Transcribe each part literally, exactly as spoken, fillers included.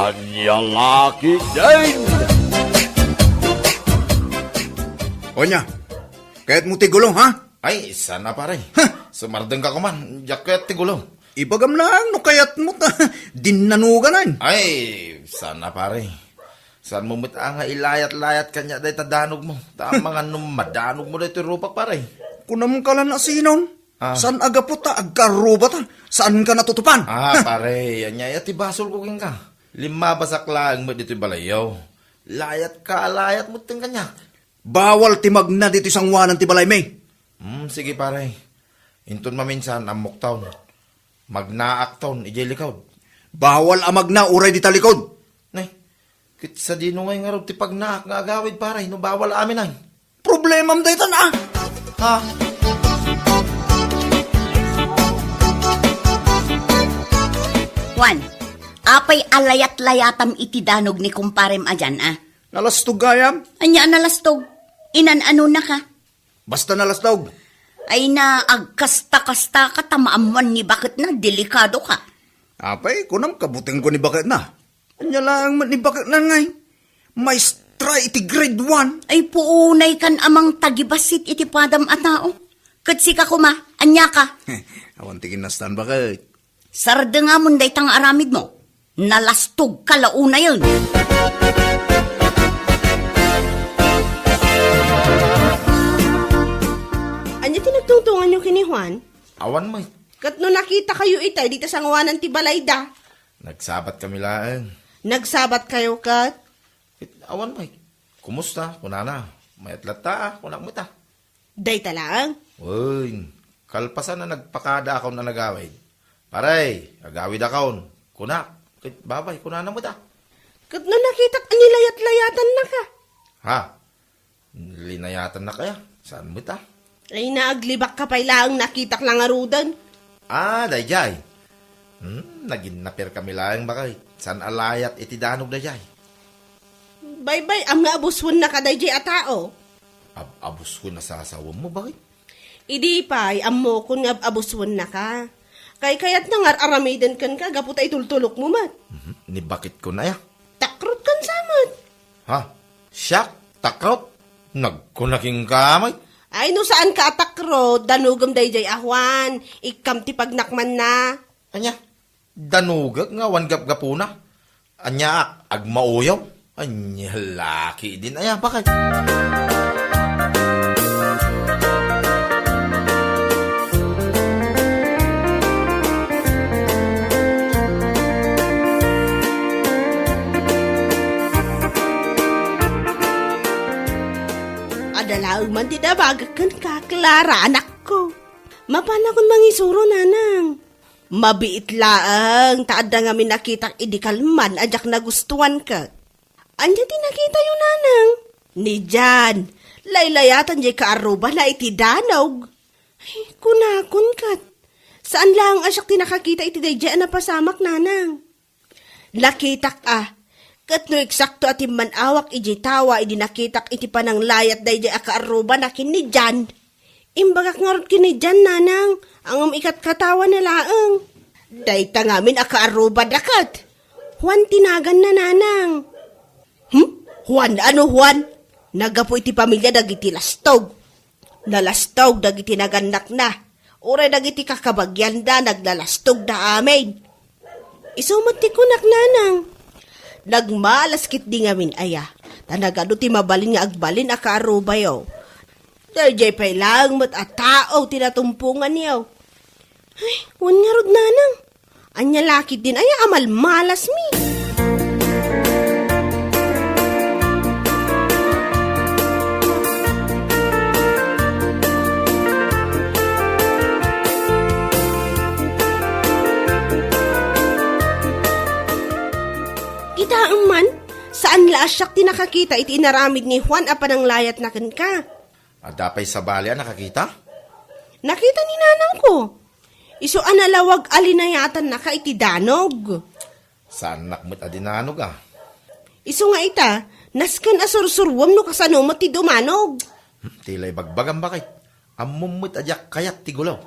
Ania la ketdin? Onya, kayatmo ti gulo, ha? Ay, saan a, pare. Huh! Sumardeng ka koma, diak kayat ti gulo. Ibagam laeng no kayatmo ta dinnanuganan. Ay, saan a, pare. Saanmo met a nga ilayat-layat kaniak dayta danogmo. Ta amangan no madanogmo daytoy rupak, pare. Kunam ka la no sinon? Ah. Saan a gapu ta agkaarrubata? Saanka natutupan? Ah, pare, ania aya ti basolko kenka? Limmabasak laeng met ditoy balayyo. Layatka a layat metten kaniak. Bawal ti magna ditoy sangoanan ti balaymi. Hmm, sige, pare. Inton maminsan, ammokton. Magnaakton idiay likod. Bawal a magna uray dita likod. Nay, ket sadino ngay ngarud ti pagnaak nga agawid, pare, no bawal amin ay? Problemam daytan, a. Ha? Juan, apay a layat-layatam iti danog ni kumparem a dian, a? Nalastog gayam. Ania a nalastog? Inan-anonaka? Basta nalastog. Ay na, agkasta-kastaka ta maammoan ni baketna, delikadoka. Apay, kunam kabutengko ni baketna. Ania laeng met ni baketna ngay? Maestra iti grade one. Ay, puunaykan a mangtagibassit iti padam a tao. Ket sika koma, aniaka? Awan ti kinastan, baket. Sardengamon dayta nga aramidmo. Nalastogka la unayen. Ania ti nagtungtunganyo ken ni Juan? Awan met. Ket no nakitakayo itay dita sangoanan ti balayda? Nagsabatkami laeng. Nagsabatkayo ket? Ket awan met. Kumusta? Kunana. Mayat latta, kunak met a. Dayta laeng? Wen, kalpasan a nagpakadaakon a nagawid. Pare, agawidakon. Kunak, ket babay, kunana met a. Ket no nakitak a nilayat-layatannaka? Ha? Linayatannaka aya? Saan met a? Ay, naaglibakka pay laeng nakitak la ngaruden. Ah, daydiay. Hmm, naginnaperkami laeng, baket. Saan a layat iti danog daydiay? Baybay-am nga abuswennaka daydiay a tao. Ab-, abuswen a sasawammo, baket? Idi pay, ammokon nga ab-, abuswennaka. Kaykayatna nga ar-aramiden kenka gapu ta itultulokmo met. Mhm. Ni baketko aya? Takrot kan sa met. Ha? Siak? Takrot? Nagkuna kenka met. Ay, no saanka a takrot, danogem daydiay a Juan. Ikkam ti pagnakmanna. Ania? Danogek nga awan gapgapuna. Aniaak, agmauyong? Ania la ketdin aya, baket? Adda laeng man ti nabagek kenka, Clara, anakko. Mapanakon mangisuro, nanang. Mabiit laeng ta adda ngamin nakitak idi kalman a diak nagustuan ket. Ania ti nakitayo, nanang? Ni Jan. Laylayatan diay kaarrubana iti danog. Ay, kunakon ket. Saan laeng a siak ti nakakita iti daydiay a napasamak, nanang. Nakitak a. Ket no eksakto a timman-awak idiay tawa idi nakitak iti pananglayat daydiay a kaarrubana ken ni Jan. Imbagak ngarud ken ni Jan, nanang, ngem ikatkatawana laeng. Dayta ngamin a kaarrubada ket. Juan ti naganna, nanang. Hmm? Juan? Ano Juan? Naggapu iti pamilia dagiti lastog. Nalastog dagiti nagannakna. Uray dagiti kakabagianda, naglalastogda amin. Isu met ti kunak, nanang. Nagmalas ketdi ngamin aya, ta nagadu ti mabalin nga agbalin a kaarubayo. Daydiay pay laeng met a tao ti natumponganyo. Ay, wen ngarud, nanang. Ania la ketdin aya a malmalasmi? Kitaem man, saan la a siak ti nakakita iti inaramid ni Juan a pananglayatna kenka. Adda pay sabali a nakakita? Nakita ni nanangko. Isu a nalawag a linayatannaka iti danog. Saannak met a dinanog, a. Isu nga ita, nasken a sursuruem no kasano met ti dumanog. Hmm, ti la ibagbagam, baket. Ammom met a diak kayat ti gulo.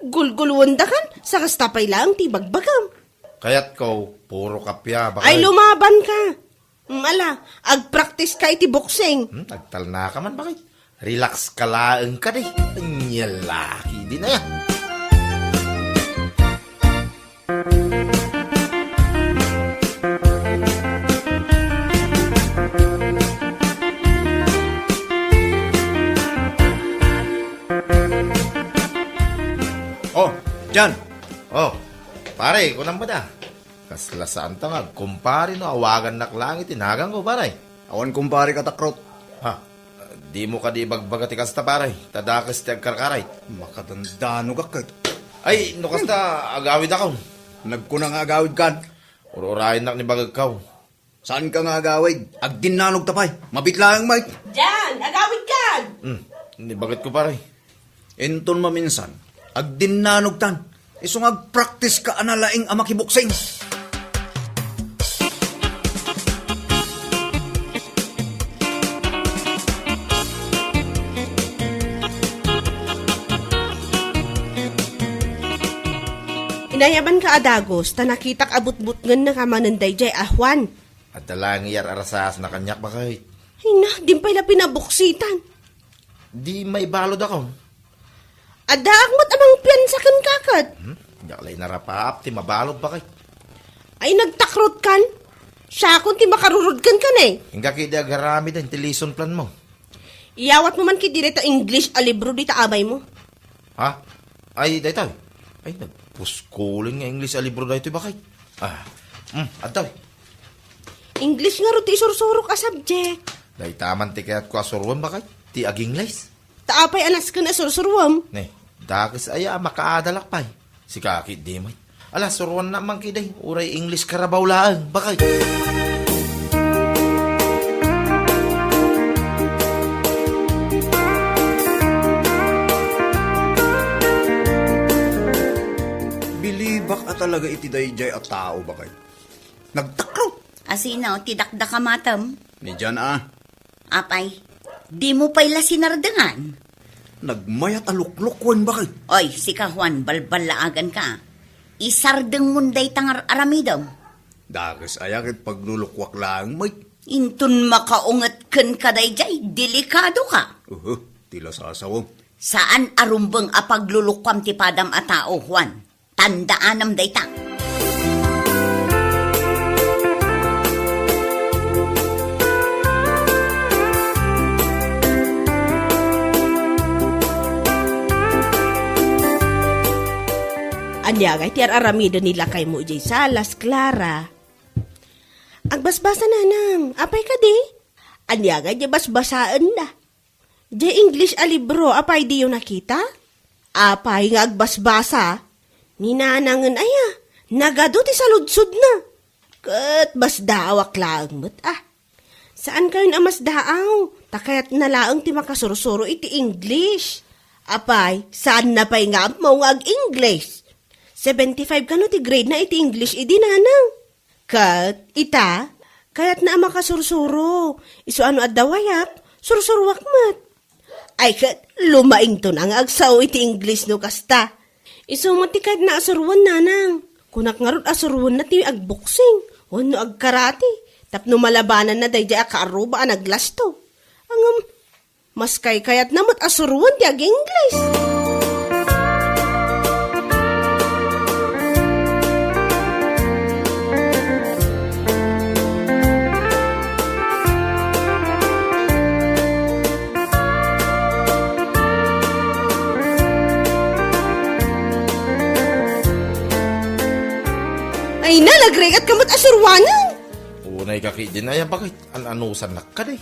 Gulgulwendakan, sa kasta pay laeng ti ibagbagam. Kayatko, puro kape, bakit? Ay, lumaban ka. Mm, ala, agpractice ka iti boxing. Hmm, agtalna ka man, bakit? Relax ka laeng kadi. Anya laki din aya. Oh, John. Oh, pare, kunam ba da? Kasla saanta nga agkumpare no awagannak laeng iti naganko, pare. Awan kumpare ka, Takrot. Ha? Dimo kadi ibagbaga ti kasta, pare? Ta dakes ti agkarkaray. Makadandanogak ket. Ay, no kasta, agawidakon. Nagkuna nga agawidkan. Ur-urayennak ni bagekko. Saanka nga agawid? Agdinnanogta pay. Mabit laeng, Mike. Diyan, agawidkan. Hmm, ni bagekko, pare. Inton maminsan, agdinnanogtan. Isu nga agpractice ka a nalaing a makiboxing. Inayabanka a dagus, ta nakitak a butbutngennaka manen daydiay a Juan. Adda laeng iyar-arasaasna kaniak, bakit? Ay na, din pay la pinaboksitan. Di maibalodakon. Addaak met a mangpiansa kenka ket. Hmm? Diak la inarapaap ti mabalod, bakit? Ay, nagtakrot kan? Siakon ti makarurod kenka, ne? Inggak idi agaramiden ti lesson plan mo. Iyawat mo man kidi dayta English a libro dita abay mo. Ha? Ay, daytoy. Ay, nagpuskulen nga English a libro daytoy, bakit? Ah, hmm, adtoy. English ngarud ti isursurok a subject. Dayta man ti kayatko a suruem, bakit? Ti ag-English. Ta apay a nasken a sursuruem? Ne, dakes aya a makaadalak pay. Sika ketdi met. Ala, suruanna man ketdi, uray English Carabao laeng, bakit? Bilibak a talaga iti daydiay a tao, bakit? Nagtakrot. Asino ti dakdakamatem? Ni Jan a. Apay, dimo pay la sinardengan? Nagmayat a luklukuen, bakit? Oy, sika, Juan, balballaaganka. Isardengmon dayta nga ar-aramidem. Dakes aya ket paglulukuak laeng met. Inton makaunget kenka daydiay, delikadoka. Uhu, ti la sasawem. Saan a rumbeng a paglulukuam ti padam a tao, Juan. Tandaanam dayta. Ania ngay ti ar-aramiden ni lakaymo idiay salas, Clara? Agbasbasa, nanang. Apay kadi? Ania ngay ti basbasaenna? Diay English a libro, apay diyo nakita? Apay nga agbasbasa? Ni nanangen aya, nagadu ti saludsodna. Ket basdaawak laeng met a. Saankayon a masdaaw, ta kayatna laeng ti makasursuro iti English. Apay, saanna pay nga ammo nga ag-English. Seventy-five kano ti grade na iti English idi, nanang. Ket ita, kayatna a makasursuro. Isu a no adda wayak, sursuroak met. Ay ket, lumaington a nga agsao iti English no kasta. Isu met ti kayatna a suroen, nanang. Kunak ngarud a suroenna ti agboksing wenno agkarate tapno malabananna daydiay a kaarruba a naglasto. Ngem, mas kaykayatna met a suroen ti ag-English. Ay na, nagrigat ka met a suroen. Unay ka ketdin aya, bakit? An-anusannak kadi.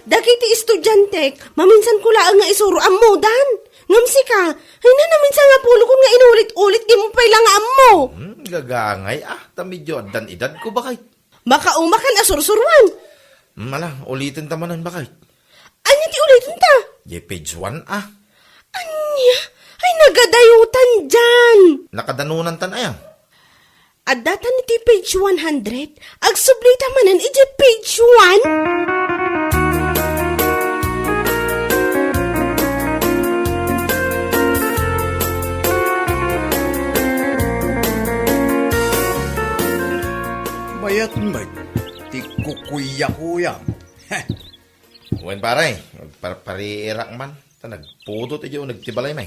Dagiti estudiantek, maminsan ko laeng nga isuro, ammodan. Ngem sika, ay na, naminsan nga pulokon nga inulit-ulit, dimo pay la nga ammo. Hmm, gagangay a, ta medio addan edadko, bakit? Makaumakan a sursuruan. Hmm, ala, uliten ta manen, bakit? Ania ti uliten ta? Diay page one a. Ania? Ay, nagadayotan diay. Nakadanonantan aya. Adda ta iti page one hundred. Agsubli ta manen iti page one. Payat met ti kukuyakuyam. Wen, pare, agparpariirak man, ta nagpudot idiay uneg ti balay, may.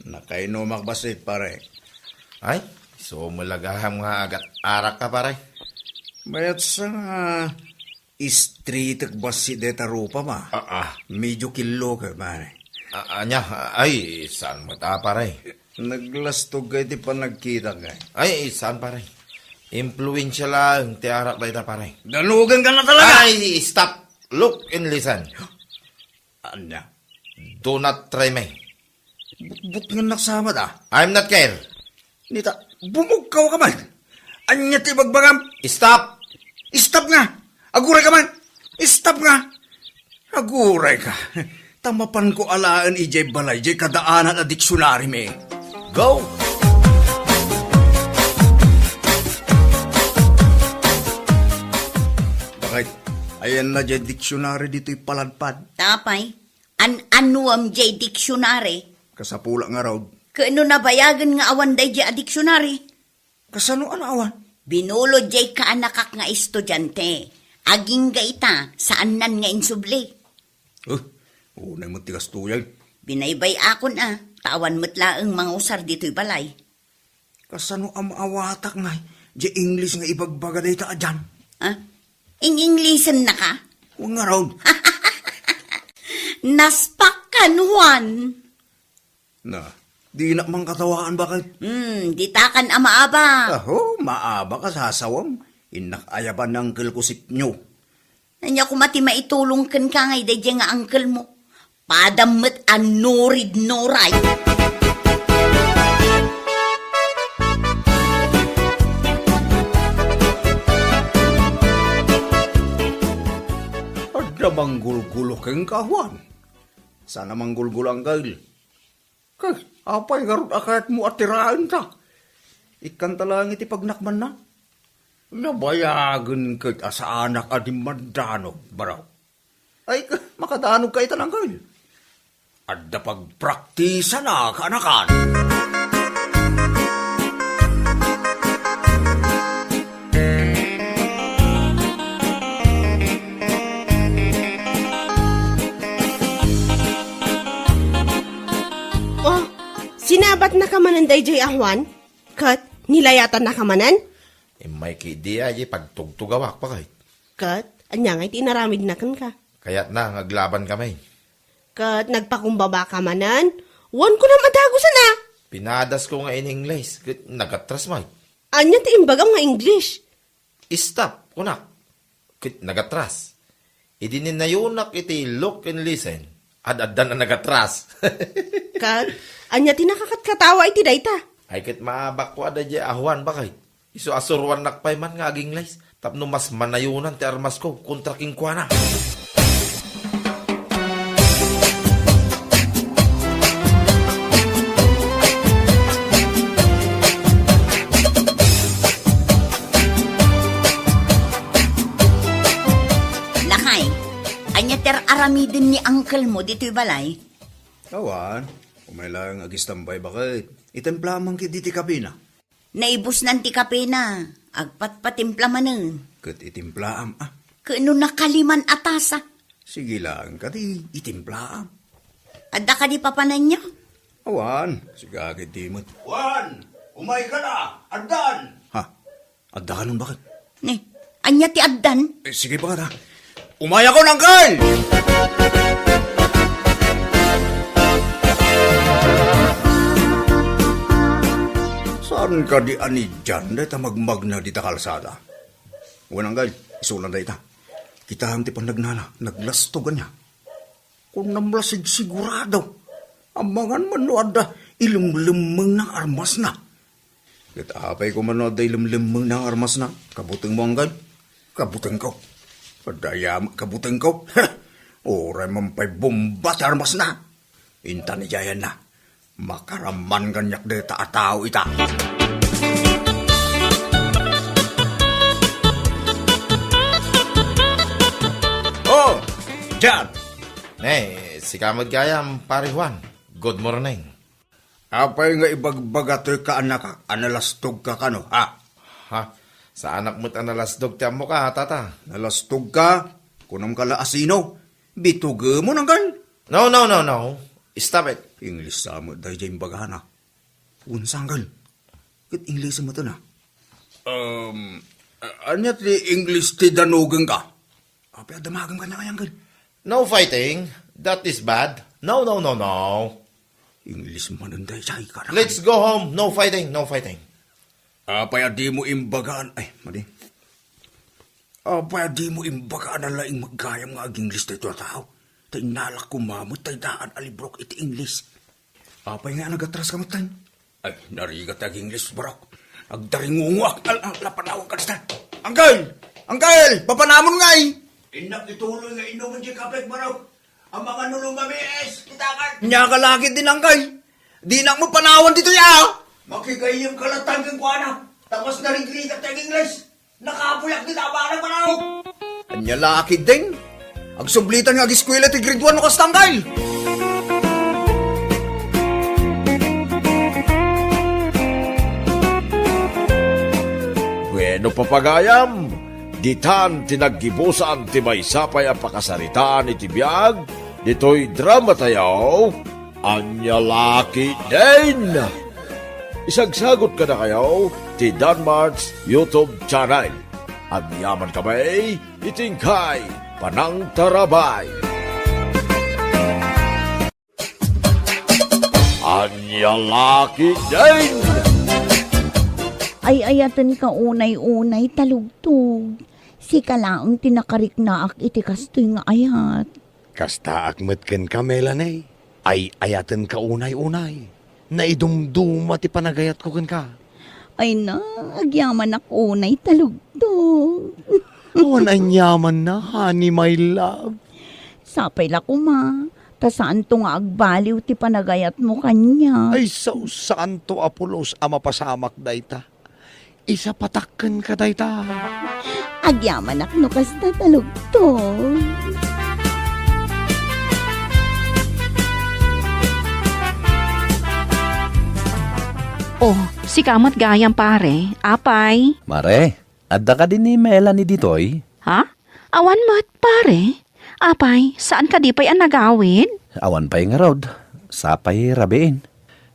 Nakainumak bassit, pare. Ay, sumulagam nga agat-arak ka, pare. Mayat sa nga istritek bassit deta rupa, ma. Ah, ah. Medyo killo ka, pare. Ah, anya, ay, saan mo ta, pare? Naglastog ka iti panagkitak, eh. Ay, saan, pare? Impluensya laeng ti arak dayta, pare. Danugan ka na talaga! Ay, stop! Look and listen. Anya? Do not try me. Butbutngen nak sama da. I'm not care. Nita, bumugkaw ka man. Anya ti ibagbagam? Stop! Stop nga! Aguray ka man! Stop nga! Aguray ka. Ta mapanko alaen idiay balay, diay kadaanan a diksyonari mi. Go! Bakit? Ayan na diay diksyonari ditoy paladpad. Tapay, an-anuam diay diksyonari? Kasapula nga raw. Ket no nabayagen nga awan daydiay a diksyonari? Kasano a naawan? Binulod diay kaanakak nga estudiante. Agingga ita, saannan nga insubli. Eh, unay met ti kastoyan. Binaybay-akon a, ta awan met laeng mangusar ditoy balay. Kasano a maawatak nga, diay English nga ibagbaga dayta a Jan? Ah? In-Englishennaka? Wen ngarud. Naspak kan Juan. Na, dinak man katawaan, bakit? Hmm, ditakan a maaba. Aho, maaba ka, sasawam. Innak ayaban ni Uncle ko sipnyo. Ania koma ti maitulong kenka ngay daydiay nga uncle mo? Padam met a nurid nuray. Adda manggulgulo kenka, Juan. Saan a manggulgulo, Uncle. Kay, apay ngarud a kayatmo a tiraenta? Ikkanta laeng iti pagnakmanna. Nabayagen ket a saanak a dimmandanog, baro. Ay, ka-, makadanog ka ita, Uncle. Adda pagpraktisan a kaanakan. Oh, sinabatnaka manen daydiay a Juan? Ket nilayatannaka manen? Immay ketdi a, diay pagtugtugawak, bakit? Ket ania ngay ti inaramidna kenka? Kayatna nga aglaban kami. Ket nagpakumbaba ka manen? Wen, kunam a dagusen a! Pinadasko nga in-English, ket nagatras met. Ania ti imbagam nga English? Stop, kunak. Ket nagatras. Idi ninnayonak iti look and listen, ad-addan a nagatras. Ket, ania ti nakakatkatawa iti dayta? Ay, ket maabakko a daydiay a Juan, bakit? Isu a suruannak pay man nga aginglays, tapno mas manayonan ti armasko kontra kenkuana. Lakay, ania ti ar-aramiden ni uncle mo ditoy balay? Awan, umay laeng agistambay, baket. Itimplaam man ketdi ti kapena. Naibusnan ti kapena, agpatpatimpla manen. Ket itimplaam, a? Ket no nakaliman a tasa? Sige laeng kadi, itimplaam. Adda kadi papananyo? Awan, sika ketdi met. Juan, umay ka na, addan! Ha? Adda kanon, baket? Ni, ania ti addan? Eh, sige, baket, a. Umayakon, Uncle! Saan kadi a ni Jan dayta magmagna dita kalsada? Wen, Uncle, isuna dayta. Kitaem ti pannagnana, naglastog ania. Kunam la sigsigurado. Amangan man no adda ilemlemmengna nga armasna. Ket apay koma no adda ilemlemmengna nga armasna? Kabutengmo, Uncle? Kabutengko. Adda aya met kabutengko. Uray man pay bomba ti armasna. Intan idiayanna. Makaraman kaniak dayta a tao ita. Oh, Jan! Ne, sika met gayam, Pare Juan. Good morning. Apay nga ibagbaga toy kaanakak a nalastogka kano, ha? Ha? Saanak met a nalasdog ti ammoka, tata. Nalasdogka? Kunam ka la a sino? Bitugemon, anggal? No, no, no, no. Stop it. English sa met daydiay imbagana. Wen, anggal? Ket English met na. Um, a-, ania ti English ti danugengka? Apay a damagem kaniak, anggal? No fighting. That is bad. No, no, no, no. English manen daydiay, kada. Let's go home. No fighting, no fighting. Apay a dimo imbagaan, ay, madi. Apay a dimo imbagaan a laing met gayam nga ag-English daytoy a tao? Ta innalak koma met tay daan a librok iti English. Apay nga nagatraska metten? Ay, narigat ti ag-English, barok. Agdaringungoak. Al-, al-, napanawag ka, basta. Anggal! Anggal! Papanamon ngay! Innak ituloy nga inumen ti kapek, barok. Amangan no lumamis, ti dakan. Nia ka lakit din, anggal. Dinak mo panawan ditoy, a! Makigayyem ka latta kenkuana. Ta kas narigrigat ti ag-English. Nakabuyak dita a bala, manawag! Ania la ketdin? Agsublitan nga ageskuela ti grade one no kasta, anggal! Bueno, papagayam, ditan ti naggibusan ti maysa pay a pakasaritaan iti biag ditoy drama tayo. Ania la ketdin? Isagsagut kadakayo ti Danmart's YouTube channel. Agyaman kami iti inkay panangtarabay. Ania la ketdin? Ay-ayatenka unay-unay, Talugtog. Sika laeng ti nakariknaak iti kastoy nga ayat. Kastaak met kenka, Melanie. Ay-ayatenka unay-unay. Naidumduma ti panagayatko kenka. Ay na, agyamanak unay, Talugtog. Awan aniamanna, honey, my love. Sapay la koma, ta saanto nga agbaliw ti panagayatmo kaniak. Ay, sao, saanto a pulos a mapasamak dayta. Isapatak kenka dayta. Agyamanak no kasta, Talugtog. Oh, sika met gayam, pare. Apay? Mare, adda kadi ni Melanie ditoy? Ha? Awan met, pare. Apay, saan kadi pay a nagawid? Awan pay ngarud. Sapay rabiin.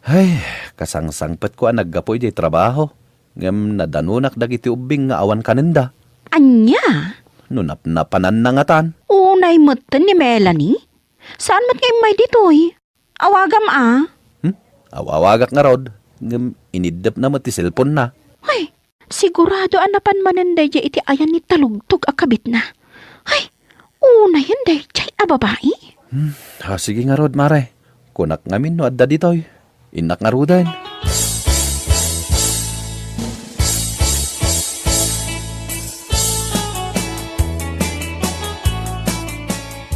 Ay, kasangsangpetko a naggapu idiay trabaho. Ngem nadanonak dagiti ubbing nga awan kanenda. Ania? No napnapananna ngatan. Unay metten ni Melanie? Saan met nga immay ditoy? Awagam a. Hmm? Aw-awagak ngarud, ngem iniddepna met ti cellphone-na. Ay, sigurado a napan manen daydiay iti ayan ni Talugtog a kabitna. Ay, unayen daydiay a babai. Hmm, ha, sige ngarud, mare. Kunak ngamin no adda ditoy. Innak ngaruden.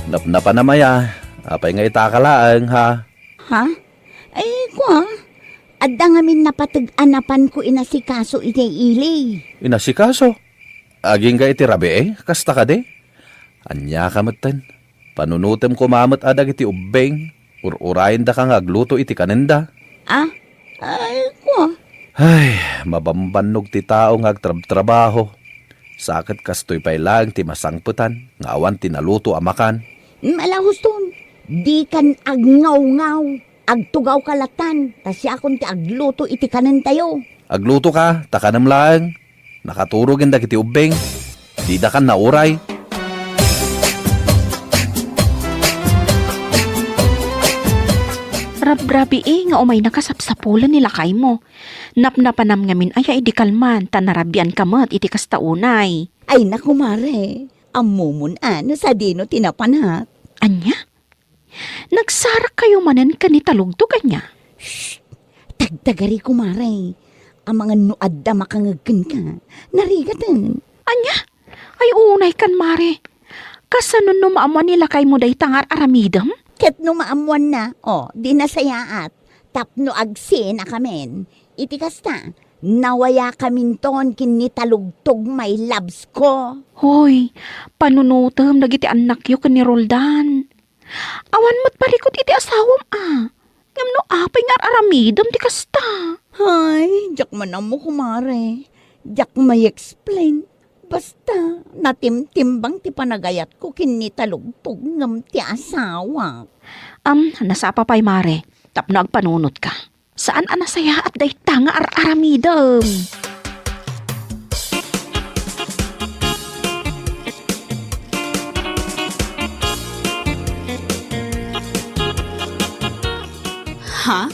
Napnapanam aya, apay nga itaka laeng, ha? Ha? Ay, kua, adda ngamin napateg a napanko inasikaso idiay ili. Inasikaso? Agingga iti rabii, kasta kadi? Aniaka metten? Panunotem koma met a dagiti ubbing, ur-urayendaka nga agluto iti kanenda. Ah? Ay, kua. Ay, mabambannog ti tao nga agtrabtrabaho. Sa ket kastoy pay laeng ti masangpetan nga awan ti naluto a makan. Malahuston, dikan agngawngaw. Agtugawka latan, ta siakon ti agluto iti kanentayo. Aglutoka, ta kanem laeng. Nakaturogen dagiti ubbing. Didakan nauray. Rabrabii nga umayna kasapsapulen ni lakaymo. Napnapanam ngamin aya idi kalman, ta narabianka met iti kasta unay. Ay, naku, mare. Ammomon a no sadino ti napanak. Ania? Nagsarakkayo manen ken ni Talugtog, ania? Shh! Tagtagari, kumare. Amangan no adda makangeg kenka, narigaten. Ania? Ay, unay kan, mare. Kasano no maammuan ni lakaymo dayta nga ar-aramidem? Ket no maammuanna, o, di nasayaat. Tapno agsenakamin. Iti kasta, nawayakaminton ken ni Talugtog, my loves ko. Hoy, panunotem dagiti annakyo ken ni Roldan. Awan met parikut iti asawam a. Ngem no apay nga ar-aramidem ti kasta? Ay, diak man ammo, kumare. Diak ma-explain. Basta, natimtimbang ti panagayatko ken ni Talugtog ngem ti asawak. Am, nasapa pay, Mare, tapno agpanunotka. Saan a nasayaat dayta nga ar-aramidem. Ha?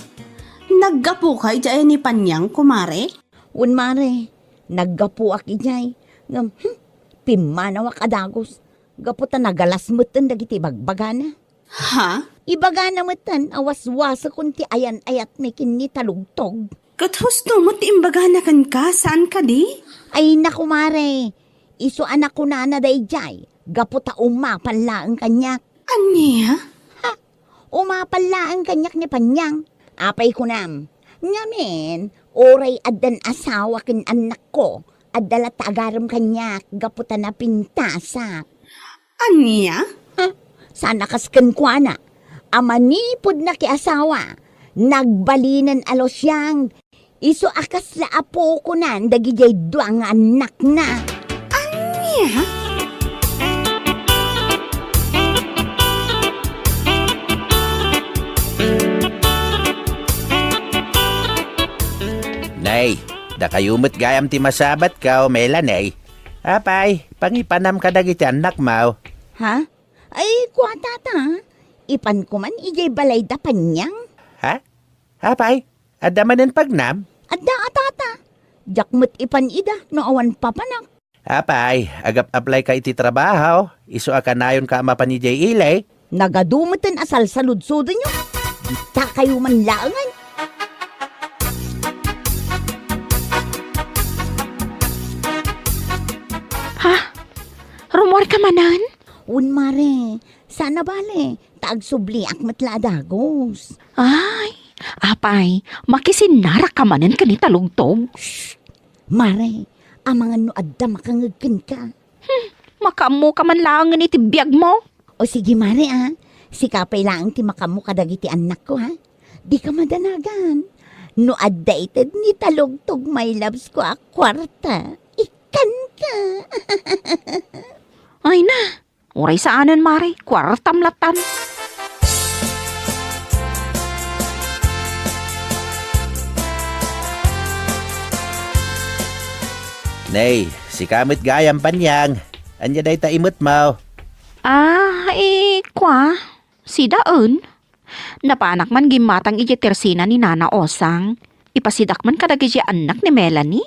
Naggapuka idiay ni Panyang, kumare? Wen, mare, naggapuak idiay. Ngem, hmm, pimmanawak a dagus. Gapu ta nagalas metten dagiti bagbagana. Ha? Ibagana metten a waswasekon ti ayan-ayatmi ken ni Talugtog. Ket husto met ti imbagana kenka, saan kadi? Ay, naku, mare. Isu a nakunana daydiay, gapu ta umapal laeng kaniak. Ania? Ha? Umapal laeng kaniak ni Panyang. Apay kunam? Ngamin, uray addan asawa ken annakko, adda latta agarem kaniak gapu ta napintasak. Ania? Ha? Saan a kas kenkuana a manipud nakiasawa, nagbalinen a lusiang, isu a kasla a pukonan dagidiay dua nga annakna. Ania? Nay, dakayo met gayam ti masabatko, Melanie. Apay, pangipanam kadagiti annakmo. Ha? Ay, kua, tata. Ipanko man idiay balay da Panyang. Ha? Apay, adda manen pagnam? Adda a, tata. Diak met ipan ida no awan papanak. Apay, agap-applyka iti trabaho, isu a kanayonka a mapan idiay ili. Nagadu meten a salsaludsodenyo. Dita kayo man laengen. Ha? Rummuarka manen? Wen, mare, saan a bale, ta agsubliak met la a dagus. Ay, apay, makisinnarakka manen ken ni Talugtog? Shh! Mare, amangan no adda makangeg kenka. Hmm, makaammoka man laengen iti biagmo. O sige, mare, a. Sika pay laeng ti makaammo kadagiti annakko, ha? Dika madanagan. No adda ited ni Talugtog, my loves ko a kuarta, ikkanka. Ay na, uray saanen, mare, kuartam lattan. Nay, sika met gayam, Panyang. Ania dayta imetmo? Ah, eh, kua, sidaen. Napanak man gimmatang idiay tersina ni Nana Osang. Ipasidak man kadagiti annak ni Melanie.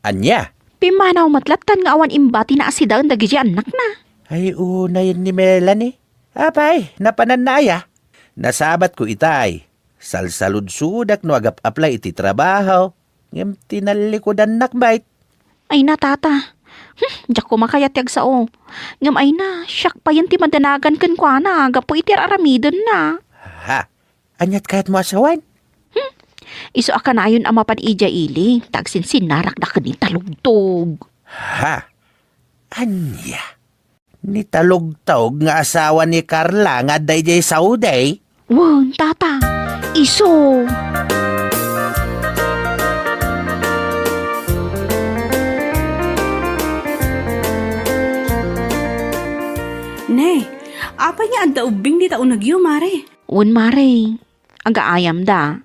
Ania? Pimmanaw met lattan nga awan imbatina a sidaen dagiti annakna. Ay, unayen ni Melanie. Apay, napananna aya? Nasabatko itay. Salsaludsodak no agap-apply iti trabaho. Ngem tinallikudannak met. Ay na, tata. Hmm, diak koma kayat ti agsao. Ngem ay na, siak payen ti madanagan kenkuana gapu iti ar-aramidenna. Ha? Aniat kayatmo a sawen? Hmm, isu a kanayon a mapan idiay ili, ta agsinsinnarakda ken ni Talugtog. Ha? Ania? Ni Talugtog nga asawa ni Carla nga adda idiay Saudi? Wen, tata. Isu. Ne, apay nga adda ubbing dita unegyo, mare? Wen, mare. Agaayamda.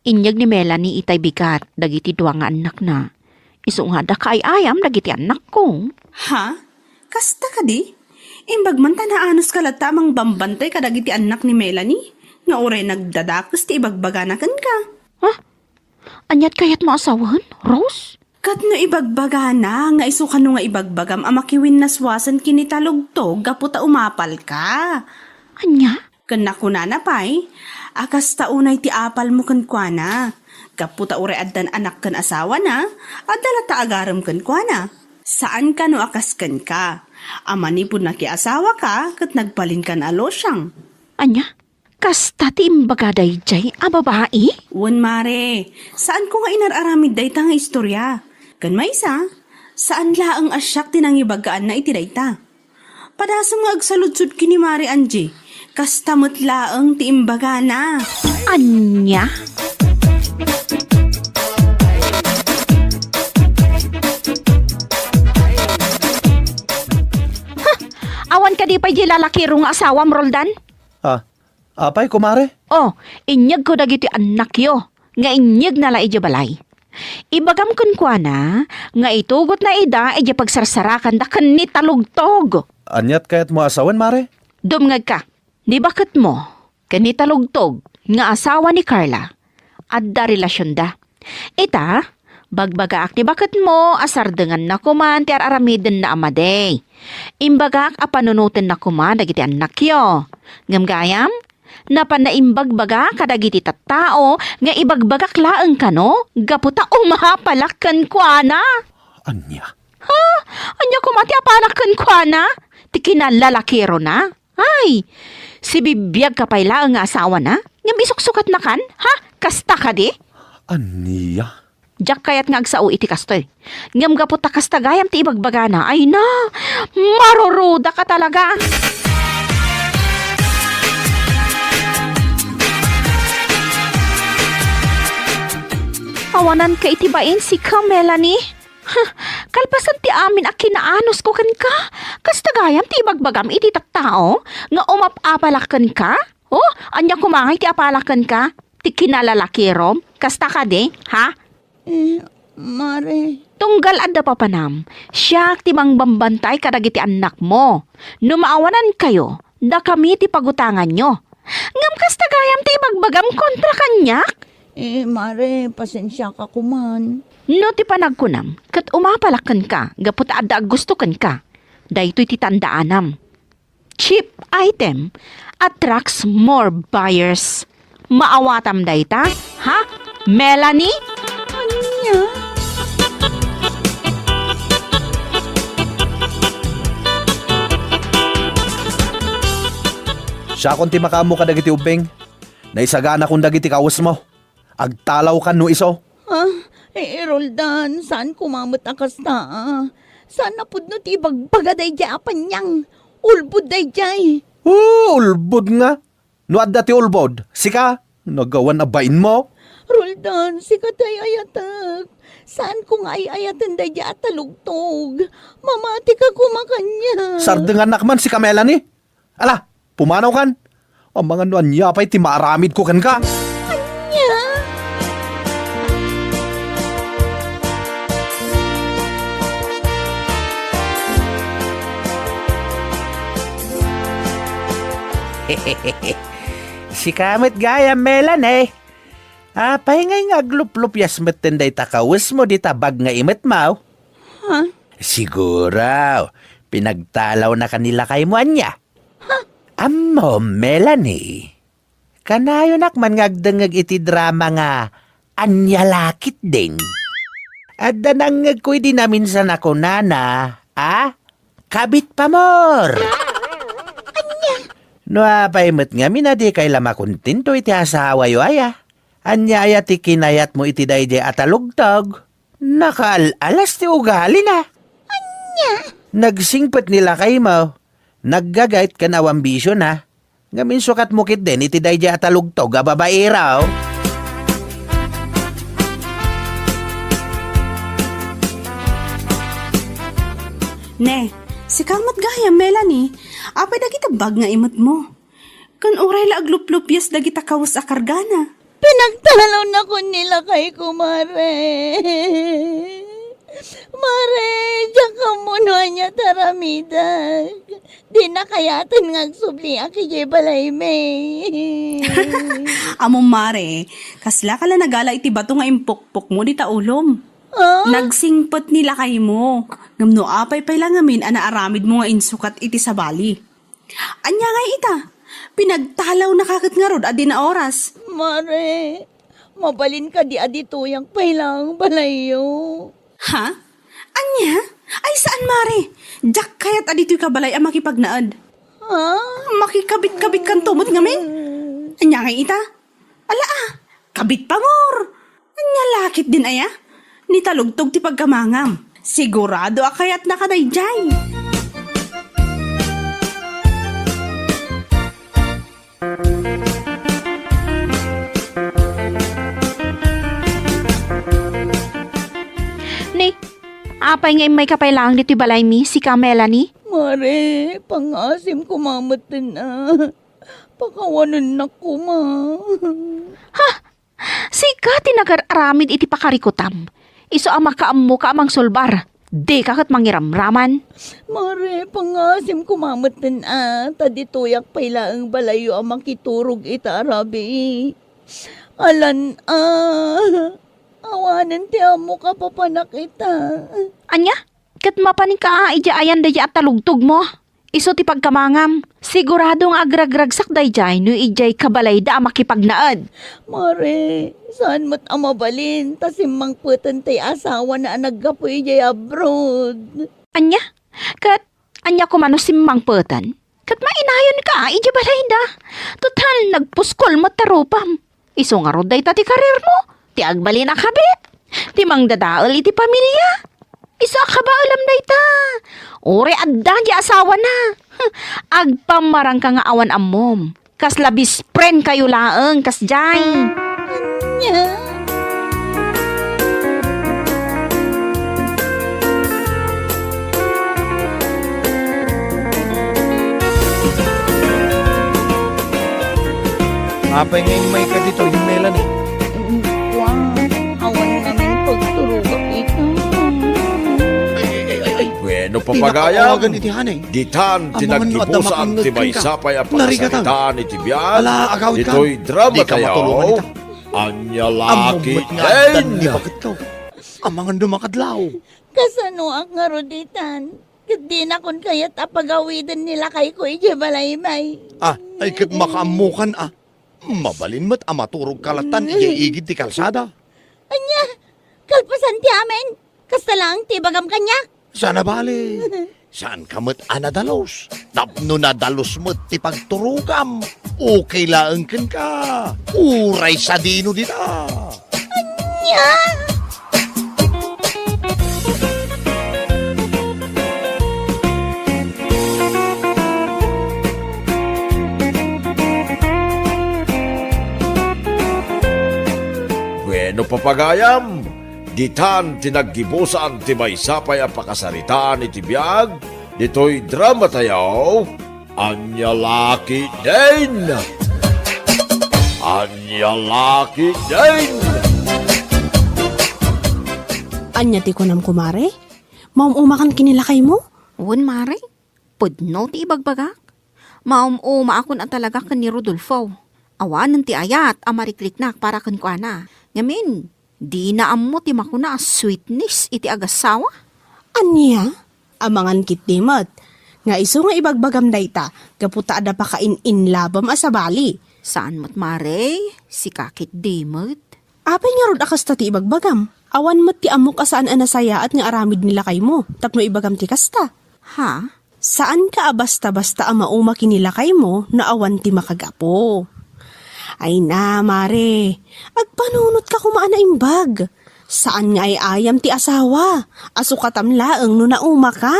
Inyeg ni Melanie itay bigat dagiti dua nga annakna. Isu nga adda kaay-ayam dagiti annakko. Ha? Kasta kadi? Imbag man ta naanuska latta a mangbambantay kadagiti annak ni Melanie, nga uray nagdadakes ti ibagbagana kenka. Ha? Aniat kayatmo a sawen, Rose? Ket no ibagbagana nga isu kano nga ibagbagam a makiwinnaswasen ken ni Talugtog gapu ta umapalka. Ania? Ken nakunana pay a kasta unay ti apalmo kenkuana. Gapu ta uray addan anak ken asawana, adda latta agarem kenkuana. Saan kano a kas kenka, a manipud nakiasawaka ket nagbalinkan a lusiang. Ania? Kasta ti imbaga daydiay a babai? Wen, mare, saanko nga inar-aramid dayta nga istorya. Ken maysa, saan laeng a siak ti nangibagaanna iti dayta. Padasem nga agsaludsod ken ni Mare Angie, kasta met laeng ti imbagana. Ania? Kadi pay di lalakiro nga asawam, Roldan? Ah, apay, kumare? Oh, inyegko dagiti annakyo nga inyegna la idiay balay. Ibagam kenkuana nga itugotna ida idiay pagsarsarakanda ken ni Talugtog. Aniat kayatmo a sawen, mare? Dumngegka, ni baketmo ken ni Talugtog nga asawa ni Carla, adda relasionda. Ita, bagbagaak ni baketmo a sardenganna koman ti ar-aramidenna a madi. Imbagak a panunotenna koma dagiti annakyo. Ngem gayam, napanna imbagbaga kadagiti tattao nga ibagbagak laeng kano gapu ta umapalak kenkuana. Ania? Ha? Ania koma ti apalak kenkuana? Ti kinallalakirona? Ay, sibibiagka pay laeng nga asawana? Ngem isuksukatnakan? Ha? Kasta kadi? Ania? Diak kayat nga agsao iti kastoy. Ngem gapu ta kasta gayam ti ibagbagana, ay na, marurudaka talaga. Awananka iti bain, sika, Melanie. Huh, kalpasan ti amin a kinaanusko kenka, kasta gayam ti ibagbagam iti tattao nga umap-apalak kenka? Oh, ania koma ngay ti apalak kenka? Ti kinalalakirom? Kasta kadi, ha? Eh, mare. Tunggal adda papanam, siak ti mangbambantay kadagiti annakmo. No maawanankayo, dakami ti pagutanganyo. Ngem kasta gayam ti ibagbagam kontra kaniak? Eh, mare, pasensiaka koman. No ti panagkunam, ket umapalak kenka gapu ta adda aggusto kenka. Daytoy ti tandaanam. Cheap item attracts more buyers. Maawatam dayta, ha, Melanie? Ania? Siakon ti makaammo kadagiti ubbing. Naisaganakon dagiti kawesmo. Agtalawkan no isu. Ah, eh, Roldan, saan koma met a kasta, ah. Saan a pudno ti ibagbaga daydiay a paniang. Ulbod daydiay. Oh, ulbod nga. No adda ti ulbod, sika, nagawan a bainmo. Roldan, sika ti ay-ayatek. Saanko nga ay-ayaten daydiay a talugtog. Mamatika koma kaniak. Sardengannak man, sika, Melanie. Ala, pumanawkan. Amangan no ania pay ti maaramidko kenka. Ania? Sika met gayam, Melanie. Apay ngay nga agluplupias metten dayta kawesmo dita bag nga imetmo? Ha? Siguro, pinagtalawnaka ni lakaymo ania? Ha? Ammom, Melanie, kanayonak man nga agdengngeg iti drama nga Ania La Ketdin. Adda nangngegko idi naminsan a kunana, a? Kabit pamor! Ania? No apay met ngamin a dikay la makontento iti asawayo aya? Ania aya ti kinayatmo iti daydiay a talugtog? Nakaal-alas ti ugalina. Ania? Nagsingpet ni lakaymo. Naggagayt ken awan bisiona. Ngem insukatmo ketdin iti daydiay a talugtog a babaero. Ne, sika met gayam, Melanie. Apay dagiti bag nga imetmo? Ken uray la agluplupias dagita kawes a kargana. Pinagtalawnakon ni lakayko, mare. Mare, diak ammo no ania ti aramidek. Dina kayaten nga agsubliak idiay balaymi. Ammom, mare, kaslaka la nagala iti bato nga impukpokmo dita ulom. Ah? Nagsingpet ni lakaymo. Ngem no apay pay la ngamin a naaramidmo nga insukat iti sabali? Ania ngay ita? Pinagtalawnaka ket ngarud a dina oras. Mare, mabalin kadi a ditoyak pay laeng balayyo? Ha? Ania? Ay, saan, mare. Diak kayat a ditoyka balay a makipagnaed. Ha? Makikabit-kabitkanto met ngamin? Ania ngay ita? Ala, ah, kabit pamor! Ania la ketdin aya? Ni talugtog ti pagkamangam. Sigurado a kayatnaka daydiay. Ni, Apay nga immayka pay laeng ditoy balaymi, sika, Melanie? Mare, pangngaasim koma metten a. Pakawanennak koma. Ha? Sika ti nagar-aramid iti pakarikutam. Isu a makaammoka a mangsulbar. Dika ket mangiramraman. Mare, pangngaasim koma metten a, ta ditoyak pay laeng balayyo a makiturog ita a rabii. Alan a, awanen ti ammok a papanak ita. Ania? Ket mapaninka a idiay ayan daydiay a talugtogmo? Isu ti pagkamangam. Sigurado nga agragragsak daydiay no idiay kabalayda a makipagnaed. Mare, saan met a mabalin ta simmangpeten ti asawana a naggapu idiay abroad. Ania? Ket ania koma no simmangpeten? Ket mainayonka idiay balayda. Total, nagpuskol met ta rupam. Isu ngarud dayta ti kariermo, ti agbalin a kabit, ti mangdadael iti pamilia. Isu a kabaelam dayta. Uray adda diay asawana. Agpammarangka nga awan ammom. Kasla best friend kayo laeng, kasdiay. Ania? Apay nga immayka ditoy, Melanie? Wen, awan ngamin pagturogak ita. Ay, ay, ay, ay, ay. Bueno, papagayam. Pinakaawagan iti hanay. Ditan ti naggibusan ti maysa pay a pakasaritaan iti biag. Ala, agawidka. Ditoy drama tayo. Ania la ketdin? Amangan no makadlaw. Kasanoak ngarud ditan? Ket dinakon kayat a pagawiden ni lakayko idiay balaymi. Ah, ay ket makaammokan a. Mabalin met a maturogka lattan idiay igid ti kalsada. Ania? Kalpasan ti amin? Kasta laeng ti ibagam kaniak? Saan a bale. Saanka met a nadalus. Tapno nadalus met ti pagturogam. Okay laeng kenka. Uray sadino dita. Ania? Bueno, papagayam, ditan ti naggibusan ti maysa pay a pakasaritaan iti biag ditoy drama tayo. Ania la ketdin? Ania la ketdin? Ania ti kunam, kumare? Maum-umakan ken ni lakaymo? Wen, mare. Pudno ti ibagbagak. Maum-umaakon a talaga ken ni Rodolfo. Awanen ti ayat a marikriknak para kenkuana. Ngamin, dina ammo ti makuna a sweetness iti agassawa. Ania? Amangan ketdi met. Nga isu nga ibagbagam dayta, gapu ta adda pakain-inlabam a sabali. Saan met, mare, sika ketdi met. Apay ngarud a kasta ti ibagbagam? Awan met ti ammok a saan a nasayaat nga aramid ni lakaymo tapno ibagam ti kasta. Ha? Saanka a basta-basta a mauma ken ni lakaymo no awan ti makagapu. Ay na, mare, agpanunotka koma a naimbag. Saan nga ay-ayam ti asawa a sukatam laeng no naumaka.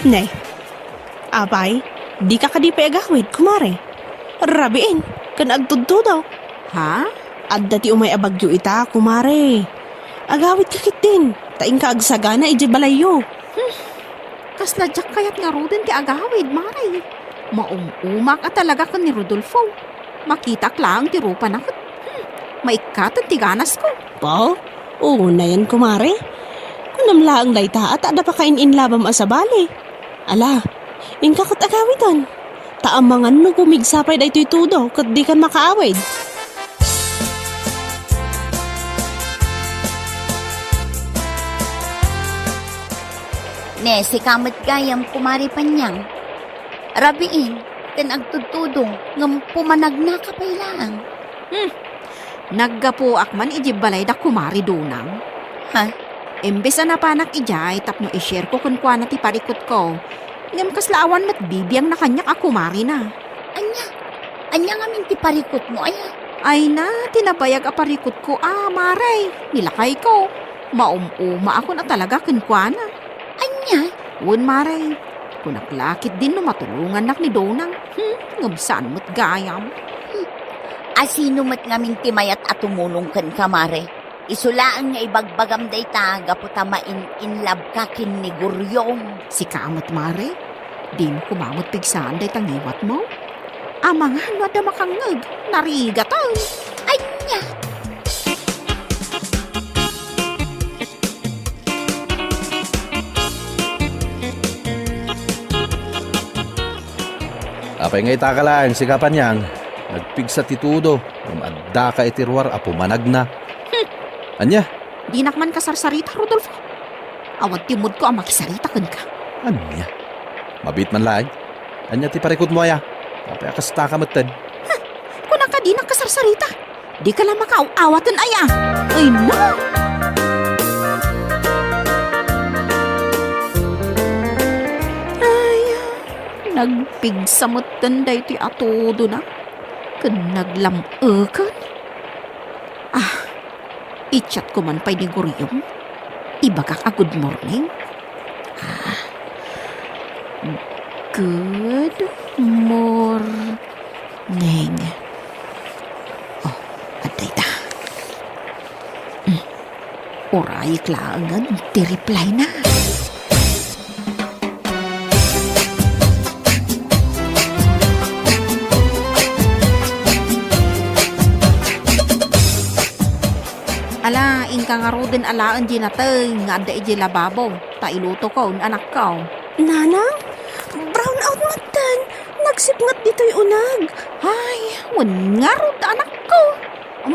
Ne, apay, dika kadi pay agawid, kumare? Rabiin, ken agtudtudo. Ha? Adda ti umay a bagyo ita, kumare. Agawidka ketdin, ta inka agsagana idiay balayyo. Hmm. Kasla diak kayat ngaruden ti agawid, mare. Maum-umak a talaga ken ni Rodolfo. Makitak laeng ti rupana ket, hmm, maikkaten ti ganasko. Ba? Unayen, kumare. Kunam laeng dayta a ta adda pakain-inlabam a sabali. Ala, inka ket agawiden. Ta amangan no pumigsa pay daytoy tudo ket dikan makaawid. Ne, sika met gayam, Kumare Panyang. Rabiin, ken agtudtudo, ngem pumanagnaka pay laeng. Hmm. Naggapuak man idiay balay da Kumare Donang. Ha? Imbes a napanak idiay tapno i-share ko kenkuana ti parikutko, ngem kasla awan met bibiangna kaniak a kumarena. Ania? Ania ngamin ti parikutmo, aya? Ay na, ti nabayag a parikutko a, mare, ni lakayko. Maum-umaakon a talaga kenkuana. Ania? Wen, mare. Kunak la ketdin no matulongannak ni Donang. Hmm, ngem saan met gayam. Hmm. A sino met ngamin ti mayat a tumulong kenka, mare? Isu laeng nga ibagbagam dayta gapu ta main-inlove ka ken ni Guryong. Sika met, Mare, dimo koma met pigsaan dayta ngiwatmo? Amangan no adda makangngeg, narigatan. Ania? Apay nga itaka laeng, sika Panyang? Nagpigsa ti tudo, ngem addaka iti ruar a pumanagna. Hmm. Ania? Dinak man kasarsarita, Rodolfo. Awan ti moodko a makisarita kenka. Ania? Mabiit man laeng. Ania ti parikutmo aya? Apay a kastaka metten? Huh! Kunaka dinak kasarsarita. Dika la makaaw-awaten aya. Ay, no! Ay, nagpigsa metten daytoy a tudona ken naglam-eken. Ah, i-chat ko man pay ni Guryong. Ibagak a good morning. Ah, good morning. Oh, adda ita. Hmm. Urayek laengen ti reply na. Ala, inka ngaruden alaen di nateng nga adda idiay lababo, ta ilutokon, anakko. Nanang, brown out metten. Nagsipnget ditoy uneg. Ay, wen ngarud, anakko.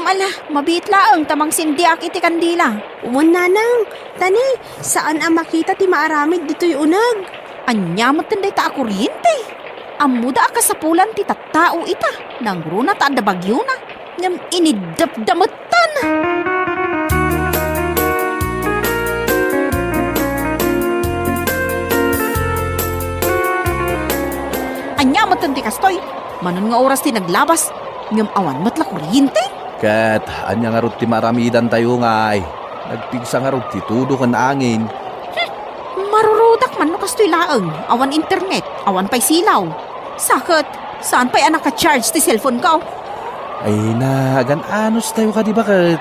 Ala, mabiit laeng ta mangsindiak iti kandila. Wen, nanang, ta ne, saan a makita ti maaramid ditoy uneg. Ania metten dayta a kuryente? Ammoda a kasapulan ti tattao ita, nangruna ta adda bagiona, ngem iniddepda metten. Ania metten ti kastoy? Manon nga oras ti naglabas, ngem awan met la kuryente? Ket ania ngarud ti maaramidantayo ngay? Nagpigsa ngarud ti tudo ken angin. Hmm, marurudak man no kastoy laeng, awan internet, awan pay silaw. Sa ket, saan pay a naka-charge ti cellphone ko? Ay, nagan-anos tayo kadi baket.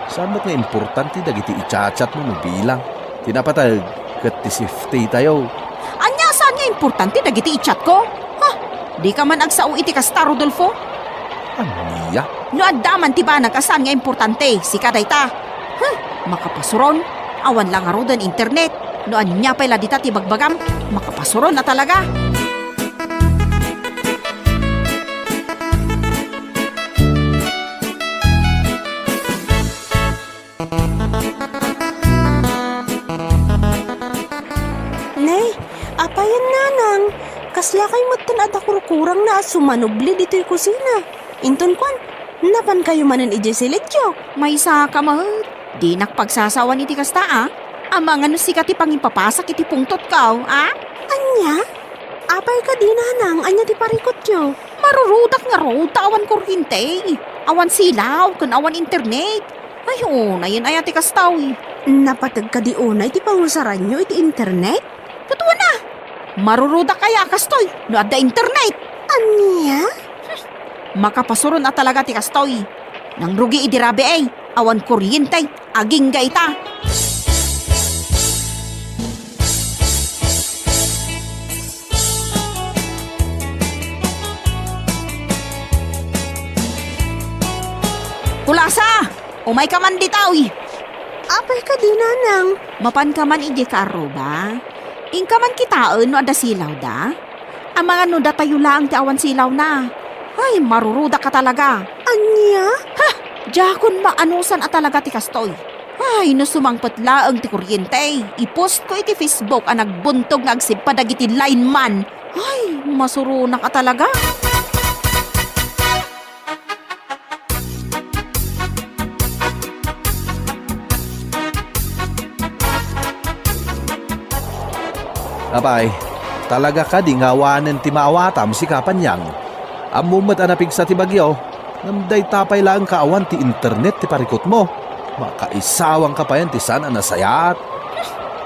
Saan met nga importante dagiti i-chat-chat mo no bilang? Ti napateg ket ti safety tayo. Ania saan nga importante dagiti i-chat ko? Ha? Dika man agsao iti kasta, Rodolfo? Ania? No adda man ti banag a saan nga importante, sika dayta. Huh, makapasuron, awan la ngaruden internet. No ania pay la dita ti bagbagam, makapasuron a talaga. Ne, apayen, nanang, kasla kay metten a dakurkurangna a sumanubli ditoy kusina. Inton kuan, napan kayo manen idiay silityo? Maysa ka met. Dinak pagsasawan iti kasta, a. Amangan no sika ti pangipapasak iti pungtotko, a? Ania? Apay kadi, nanang, ania ti parikutyo? Marurudak ngarud ta awan kuryente, awan silaw, ken awan internet. Ay, unayen aya ti kastoy. Napateg kadi unay ti pangusaranyo iti internet? Ket wen a, marurudak aya a kastoy no adda internet? Ania? Hmm, makapasuron a talaga ti kastoy. Nangrugi idi rabii, awan kuryente, agingga ita. Kulasa! Umayka man ditoy! Apay kadi, nanang? Mapanka man idiay kaarruba? Inka man kitaen no adda silawda? Amangan no datayo laeng ti awan silawna. Ay, marurudak ka talaga. Ania? Ha! Diakon maanusan a talaga ti kastoy. Ay, no sumangpet laeng ti kuryente, i-post ko iti Facebook a nagbuntog nga agsippa dagiti lineman. Ay, masuronak a talaga. Apay, talaga kadi nga awanen ti maawatam, sika Panyang? Ammom met a napigsa ti bagyo, ngem dayta pay laeng kaawan ti internet ti parikutmo. Makaisawangka payen ti saan a nasayaat.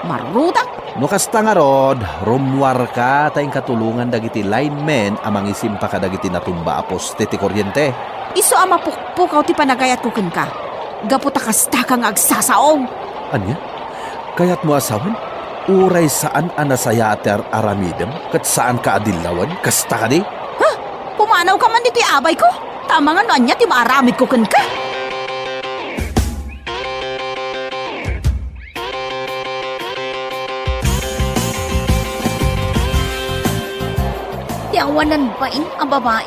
Marurudak! No kasta ngarud, rummuarka ta inka tulongan dagiti linemen a mangisimpa kadagiti natumba a poste ti kuryente. Isu a mapukpukaw ti panagayatko kenka. gapu ta kastaka nga agsasao. Ania? Kayatmo a sawen? Uray saan a nasayaat ti ar-aramidem ket saanka a dillawen? Kasta kadi? Ha? Pumanawka man ditoy abayko? Ta amangan no ania ti maaramidko kenka? Ti awanan bain a babai,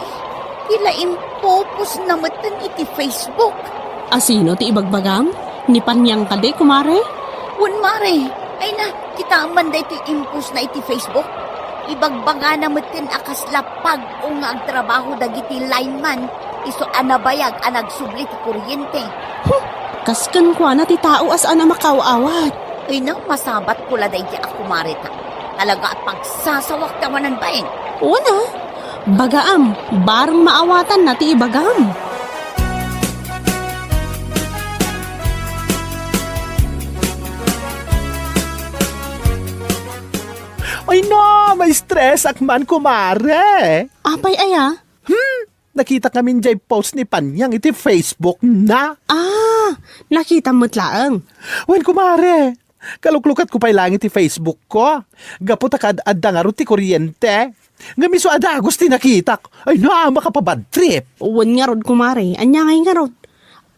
ti la impopostna metten iti Facebook. A sino ti ibagbagam? Ni Panyang kadi, kumare? Wen, mare. Ay na, kitaem man daytoy impostna iti Facebook. Ibagbagana metten a kasla pag-o nga agtrabaho dagiti lineman, isu a nabayag a nagsubli ti kuryente. Huh! Kas kenkuana ti tao a saan a makaaw-awat. Ay na, masabatko la daydi a kumareta. Talaga a pagsasawak ti awanan bain. Una, bagaam, bareng maawatanna ti ibagam. Ay na, ma-stress ak man, kumare. Apay aya? Hmm, nakitak ngamin jay post ni Panyang iti Facebook na. Ah, nakitam met laeng. Wen, kumare, kaluklukatko pay laeng iti Facebook ko. Gapu ta kad-adda ngarud ti kuryente. Ngem isu a dagus ti nakitak. Ay na, makapabad trip. Wen ngarud, kumare, ania ngay ngarud?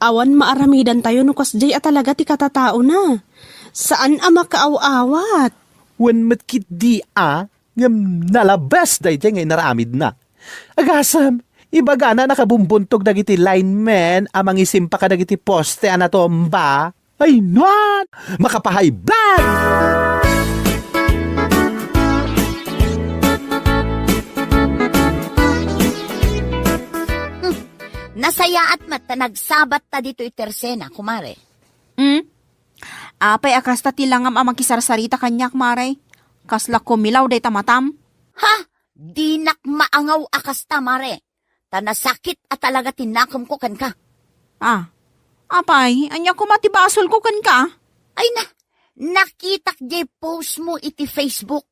Awan maaramidantayo no kasjay a talaga ti katataona. Saan a makaaw-awat. Wen met ketdi a, ngem nalabes daydiay nga inaramidna. Agasem, ibagana a nakabumbuntog dagiti linemen a mangisimpa kadagiti poste a natumba. Ay, nuan! Makapahaybag! Hmm. Nasayaat met ta nagsabatta ditoy tersena, kumare. Hmm? Apay a kasta ti langam a makisarsarita kaniak, mare? Kasla kumilaw dayta matam? Ha? Dinak maangaw a kasta, mare. Ta nasakit a talaga ti nakemko kenka. Ah, apay, ania koma ti basolko kenka? Ay na, nakitak jay post mo iti Facebook.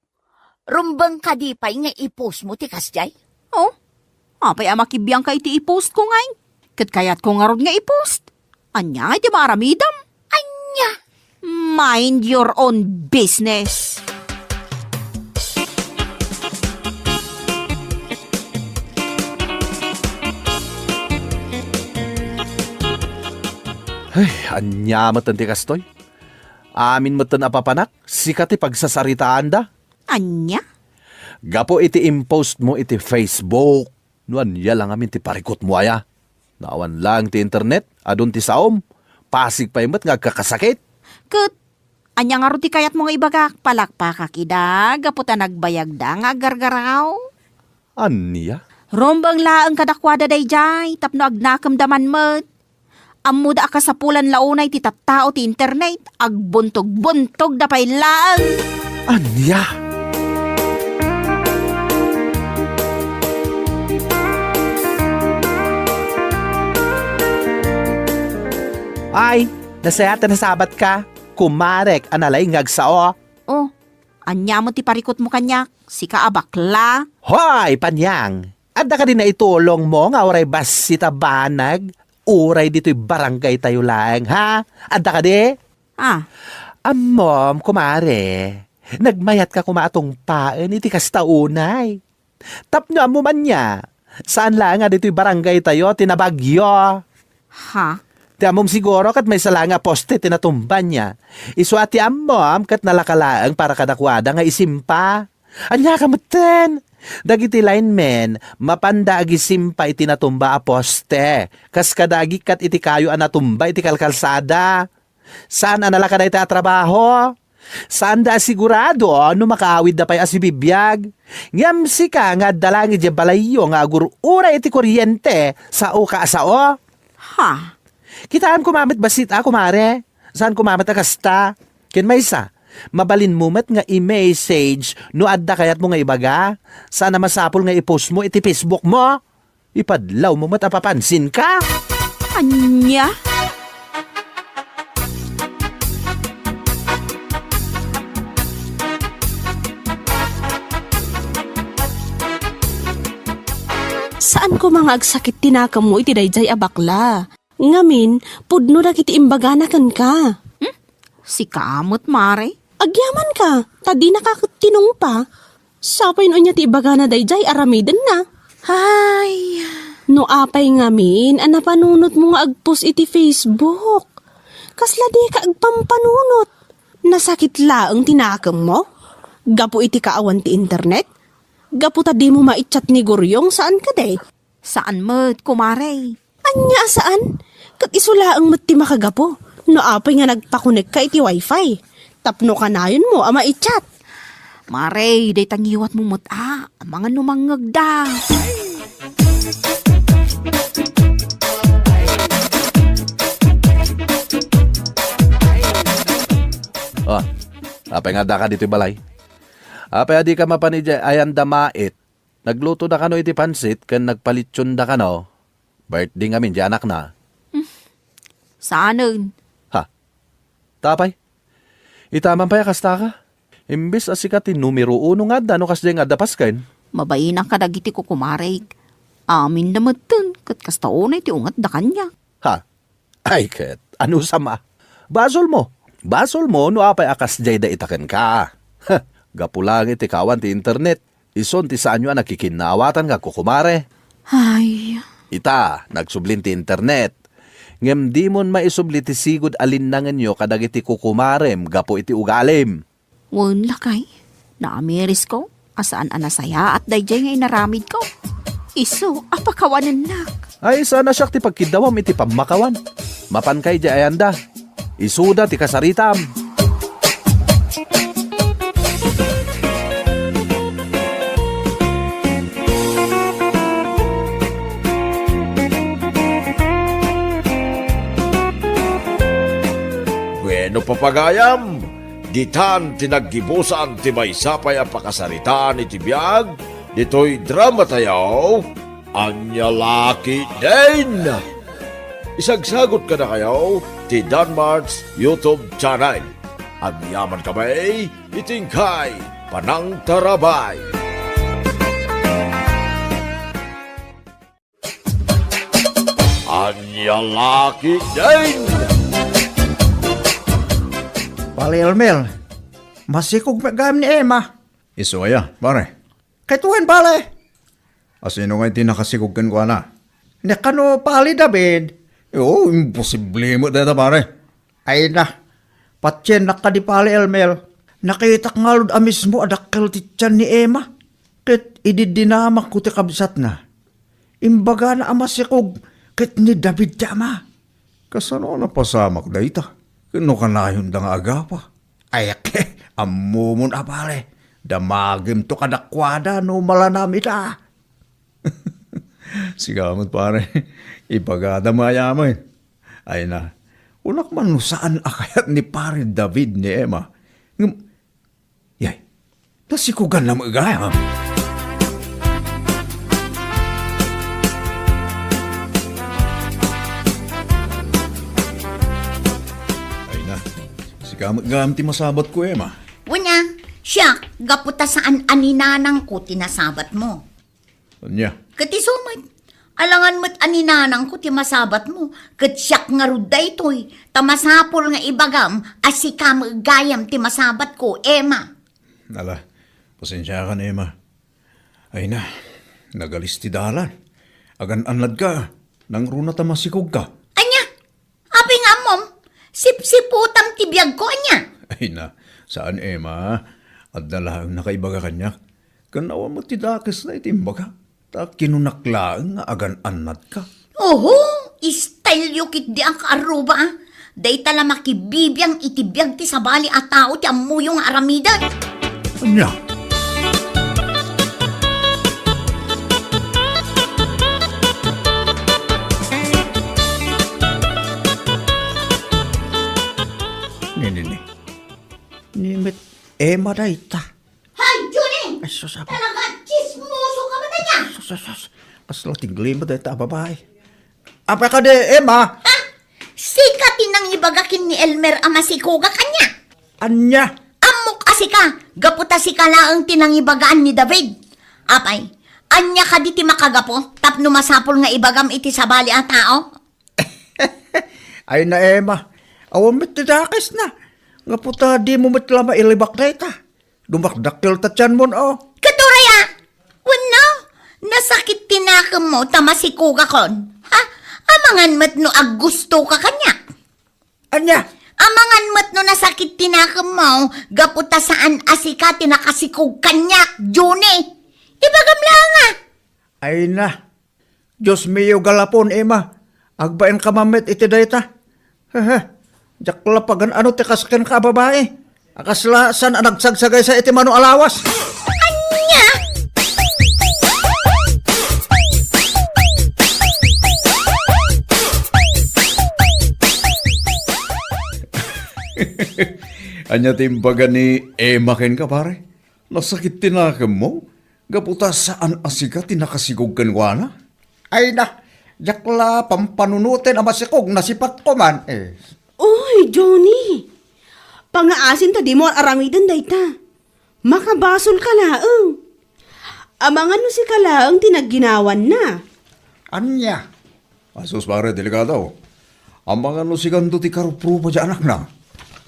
Rumbeng kadi pay nga i-post mo ti kasjay? Oh, apay a makibiangka iti i-post ko ngay? Ket kayatko ngarud nga i-post. Ania ngay ti maaramidem? Ania? Mind your own business. Ay, ania met ti kastoy? Amin met a papanak, sika ti pagsasaritaanda. Ania? Gapu iti impost mo iti Facebook, no ania la ngamin ti parikutmo aya? No awan laeng ti internet, adun ti saom, pasig pay met nga agkakasakit. Ket, ania ngarud ti kayatmo nga ibagak? Palakpakak ida, gapu ta nagbayagda nga aggargaraw. Ania? Rumbeng laeng kadakuada daydiay, tapno agnakemda man met. Ammoda a kasapulan la unay ti tattao ti internet, agbuntog-buntogda pay laeng. Ania? Ay, nasayaat a nasabatka, kumarek a nalaing nga agsao. Oh, ania met ti parikutmo kaniak? Sika a bakla? Hoy, Panyang! Adda kadi naitulongmo nga uray bassit a banag, uray ditoy barangaytayo laeng, ha? Adda kadi? Ah. Ammom, kumare, nagmayatka koma a tungpaen iti kasta unay. Tapno ammom ania, saan laeng a ditoy barangaytayo ti nabagyo. Ha? Ti ammom siguro ket maysa laeng a poste ti natumba nia. Isu a ti ammom ket nalaka laeng para kadakuada nga isimpa. Ania ka metten? Dagiti linemen, mapanda agisimpa iti natumba a poste, kas kadagikkat iti kayo a natumba iti kalkalsada. Saan a nalaka dayta a trabaho? Saanda a sigurado no makaawidda pay a sibibiag. Ngem sika nga adda laeng idiay balayyo nga agur-uray iti kuryente, saoka a sao? Ha? Kitaem koma met bassit a, kumare. Saan koma met a kasta. Ken maysa, mabalinmo met nga i-message no adda kayatmo nga ibaga. Saan a masapul nga i-post mo iti Facebook mo. Ipadlawmo met a papansinka. Ania? Saan koma nga agsakit ti nakemmo iti daydiay a bakla. Ngamin, pudno dagiti imbagana kenka. Hmm? Sika met, Mare? Agyamanka, ta dinaka ket tinungpa. Sapay no ania ti ibagana daydiay aramidenna. Ay. No apay ngamin a napanunotmo nga agpost iti Facebook? Kasla dika agpampanunot. Nasakit laeng ti nakemmo? Gapu iti kaawan ti internet? Gapu ta dimo maichat ni Guryong saan kadi? Saan met, kumare. Ania a saan? Ket isu laeng met ti makagapu no apay nga nagpakonekka iti wifi tapno kanayonmo a maichat. Mare, dayta ngiwatmo met a, amangan no mangngegda. Oh, apay nga addaka ditoy balay? Apay a dika mapan idiay ayan da mait? Naglutoda kano iti pansit ken nagpalitsionda kano. Birthday ngamin ti anakna. Hmm. Saanen. Ha? Tapay? Ita man pay a kastaka? Imbes a sika ti numero uno nga adda no kasdiay nga adda pasken. Mabainak kadagiti kukumarek. Aminda metten ket kasta unay ti ungetda kaniak. Ha? Ay ket, anusam a? Basolmo. Basolmo no apay a kasdiay da ita kenka. Gapu laeng iti kaawan ti internet, ison ti saanyo a nakikinnaawatan nga kukumare. Ay. Ita, nagsublin ti internet. Ngem dimon maisubli ti sigud a linnangenyo kadagiti kukumarem gapu iti ugalim. Wen, lakay, naamirisko a saan a nasayaat daydiay nga inaramidko. Isu a pakawanennak. Ay, saan a siak ti pagkiddawam iti pammakawan. Mapanka idiay ayanda. Isuda ti kasaritam. Bueno, papagayam, ditan ti naggibusan ti maysa pay a pakasaritaan iti biag ditoy dramatayo, Ania La Ketdin. Isagsagut kadakayo ti Danmart's YouTube channel. Agyaman kami iti inkay panangtarabay. Ania La Ketdin. Pale Elmer, masikog met gayam ni Emma. Isu aya, pare? Kayto wen, pale. Asino ngay ti nakasikog kenkuana? Ni kano, pale David? Oo, imposible met dayta, pare. Ay na, patiennak kadi, pale Elmer. Nakitak ngarud a mismo a dakkel ti tian ni Emma. Ket idi dinamakko ti kabsatna, imbagana a masikog ket ni David ti ama. Kasano a napasamak dayta? Ken no kanayonda nga agapa? Ay, ammomon a, pare, damagimto kadakuada no malanam ita. Sika met, pare, ibagada mayaman. Ay na, kunak man no saan a kayat ni Pare David ni Emma. Ngem, yay, nasikogan na met gayam. Ay na, sika met gayam ti masabatko, Emma. Wen a, siak, gapu ta saan a ni nanangko ti nasabatmo. Ania? Ket isu met, alangan met a ni nanangko ti masabatmo, ket siak ngarud daytoy, ta masapul nga ibagam a sika met gayam ti masabatko, Emma. Ala, pasensiakan, Emma. Ay na, nagalis ti dalan. Agan-annadka, nangruna ta masikogka. Ania? Apay nga ammom, sipsiputam ti biagko, ania? Ay na, saan, Emma. Adda laeng nakaibaga kaniak. Ken awan met ti dakesna iti imbaga. Ta kinunak laeng nga agan-annadka. Oho, style yo ketdi a kaarruba, a. Dayta la makibibiang iti biag ti sabali a tao ti ammoyo nga aramiden. Ania? Ni, ni, ni. Ni met Emma dayta. Hay, Julie! Ay, sus, apo. Talaga, tsismoso ka ba, tanya? Sus, sus, sus. Kasla ti glimmer dayta a babai. Apay kadi, Emma? Ha? Sika ti nangibaga ken ni Elmer a masikoga kaniak? Ania? Ammok a sika, gapu ta sika laeng ti nangibagaan ni David. Apay, ania kadi ti makagapu tapno masapul nga ibagam iti sabali a tao? Ay na, Emma, awan met ti dakesna. Gapu ta dimo met la mailibak dayta. Dumakdakkel ta tianmon, o. Katuray a! Wenno, nasakit ti nakemmo ta masikogakon. Ha? Amangan met no aggustoka kaniak. Ania? Amangan met no nasakit ti nakemmo gapu ta saan a sika ti nakasikog kaniak, Johnny. Ibagam laeng a. Ay na. Dios mio, galapon, Emma. Agbainka man met iti dayta. Hehe. Diak la pagan-ano ti kas kenka a babai. A kasla saan a nagsagsagaysa iti mano a lawas. Ania? Ania ti imbaga ni Emma kenka, pare? Nasakit ti nakemmo? Gapu ta saan a sika ti nakasikog kenkuana? Ay na, diak la pampanunoten a masikog, nasipatko man, eh. Uy, Johnny! Pangngaasim ta dimo ar-aramiden dayta. Makabasolka laeng. Amangan no sika laeng ti nagginawanna. Ania? Asus, pare, delikado. Amangan no sikanto ti karuprupa ti anakna.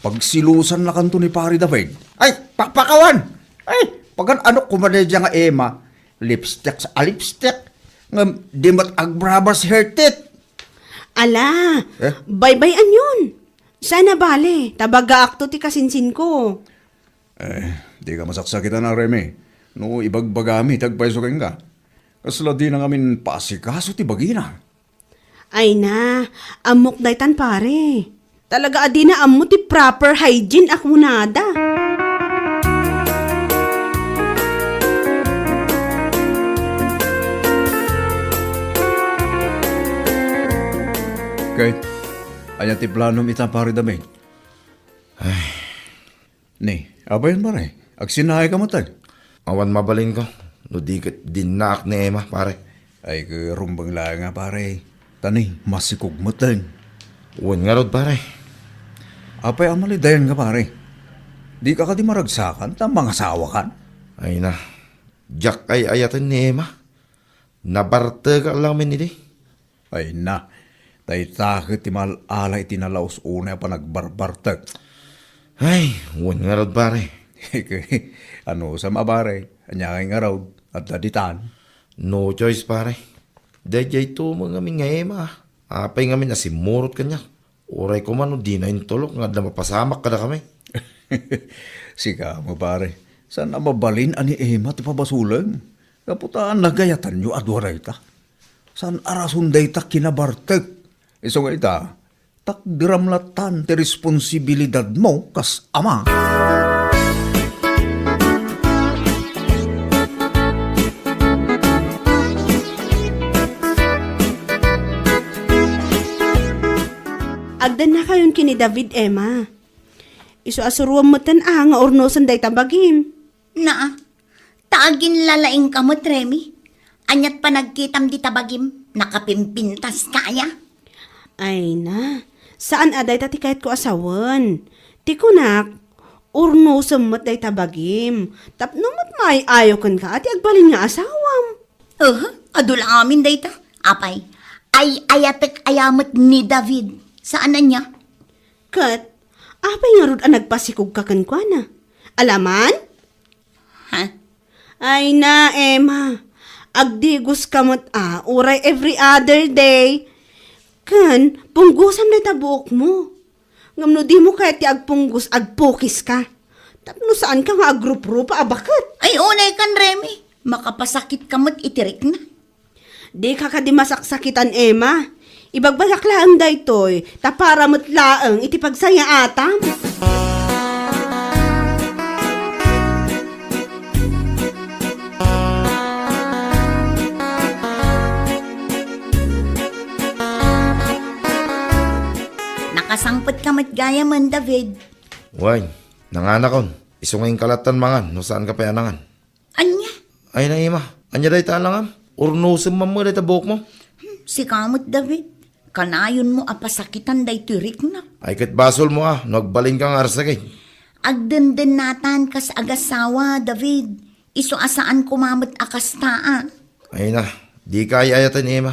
Pagsilusannakanto ni Pare David. Ay, pakpakawan! Ay, pagan-ano koma daydiay nga Emma? Lipstick sa, ah, lipstick. Ngem di met agbrush her teeth. Ala, eh? Baybay-anyon. Saan a bale, ta bagaakto ti kasinsinko. Eh, dika masaksakitan a, Remy, no ibagbagami ti agpayso kenka. Kasla dina ngamin paasikaso ti bagina. Ay na, ammok daytan, pare. Talaga a dina ammo ti proper hygiene a kunada. Kay, ania ti planom ita, Pare David? Ay, Ni, abayan, pare. Agsinaayka met, ay. Awan mabalinko no di ket dinnaak ni Emma, pare. Ay, ket rumbeng laeng nga, pare. Ta ni, masikog met, ay. Wen ngarud, pare. Apay a malidayanka, pare? Dika kadi maragsakan ta mangasawakan? Ay na, diak ay-ayaten ni Emma. Nabartekak laeng met idi. Ay na, dayta ket ti mal-ala iti nalaus unay a panagbarbartek. Ay, wen ngarud, pare. Anusam a, pare? Ania ngay ngarud? Adda ditan? No choice, pare. Daydiay tumeng ngamin nga Emma. Apay ngamin a simmurot kaniak? Uray koma no dina intulok nga adda mapasamak kadakami. Sika met, pare. Saan a mabalin a ni Emma ti pabasolem? Gapu ta nagayatanyo a dua dayta. Saan a rason dayta kinabartek? Isu nga ita, takderam latta ti responsibilidadmo kas ama. Agdannakayon ken ni David, Emma. Isu a suroem metten a nga urnosen dayta bagim. Naa, ta aginlalaingka met, Remy. Aniat panagkitam dita bagim? Nakapimpintaska aya? Ay na, saan a dayta ti kayatko a sawen. Ti kunak, urnosem met dayta bagim. Tapno met maay-ayo kenka a ti agbalin nga asawam. Aha, adu la amin dayta. Apay, ay-ayatek aya met ni David. Saan ania? Ket, apay ngarud a nagpasikogka kenkuana? Alaman? Ha? Ay na, Emma. Agdigoska met a, uray every other day. Ken, punggosam dayta buokmo. Ngem no dimo kayat ti agpunggos, agpukiska. Tapno saanka nga agruprupa a baket. Ay, unay kan, Remy. Makapasakitka met iti rikna. Dika kadi masaksakitan, Emma. Ibagbagak laeng daytoy, ta para met laeng iti pagsayaatam. Nakasangpetka met gayamen, David. Wen, nanganakon. Isu nga inka lattan mangan no saanka pay a nangan. Ania? Ay na, Emma, ania dayta a langam? Urnosem man met dayta buokmo? Hmm, sika met, David. Kanayonmo a pasakitan daytoy rikna. Ay ket basolmo a no agbalinka nga arsakit. Agdendennatan kas agasawa, David. Isu a saan koma met a kasta a. Ay na, dika ay-ayaten, Emma.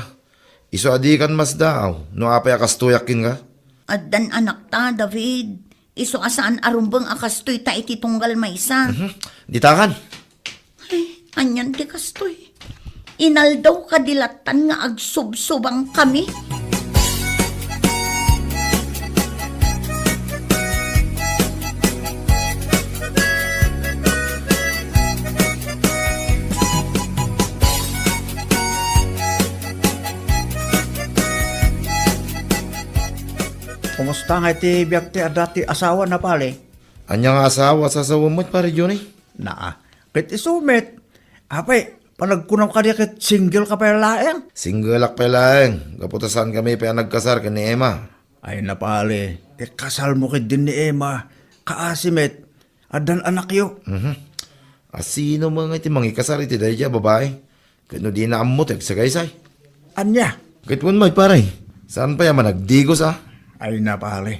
Isu a dikan masdaaw no apay a kastoyak kenka. Addan anakta, David. Isu a saan a rumbeng a kastoy ta iti tunggal maysa. Mhm. Ditakan. Ay, anian ti kastoy? Inaldaw kadi lattan nga agsubsubangkami? Kumusta nga iti biag ti adda ti asawa, Pale? Ania nga asawa a sasawem met, Pare Johnny? Naa, ket isu met. Apay, panagkunam kadi ket single ka pay laeng? Singleak pay laeng, gapu ta saankami pay a nagkasar ken ni Emma. Ay, Pale, ket kasalmo ketdin ni Emma, kaasi met, addan anakyo. Mhm. A sino met ngay ti mangikasar iti daydiay a babai? Ket no dina ammo ti agsagaysay? Ania? Ket wen met, pare, saan pay a managdigos a? Ay, Pale,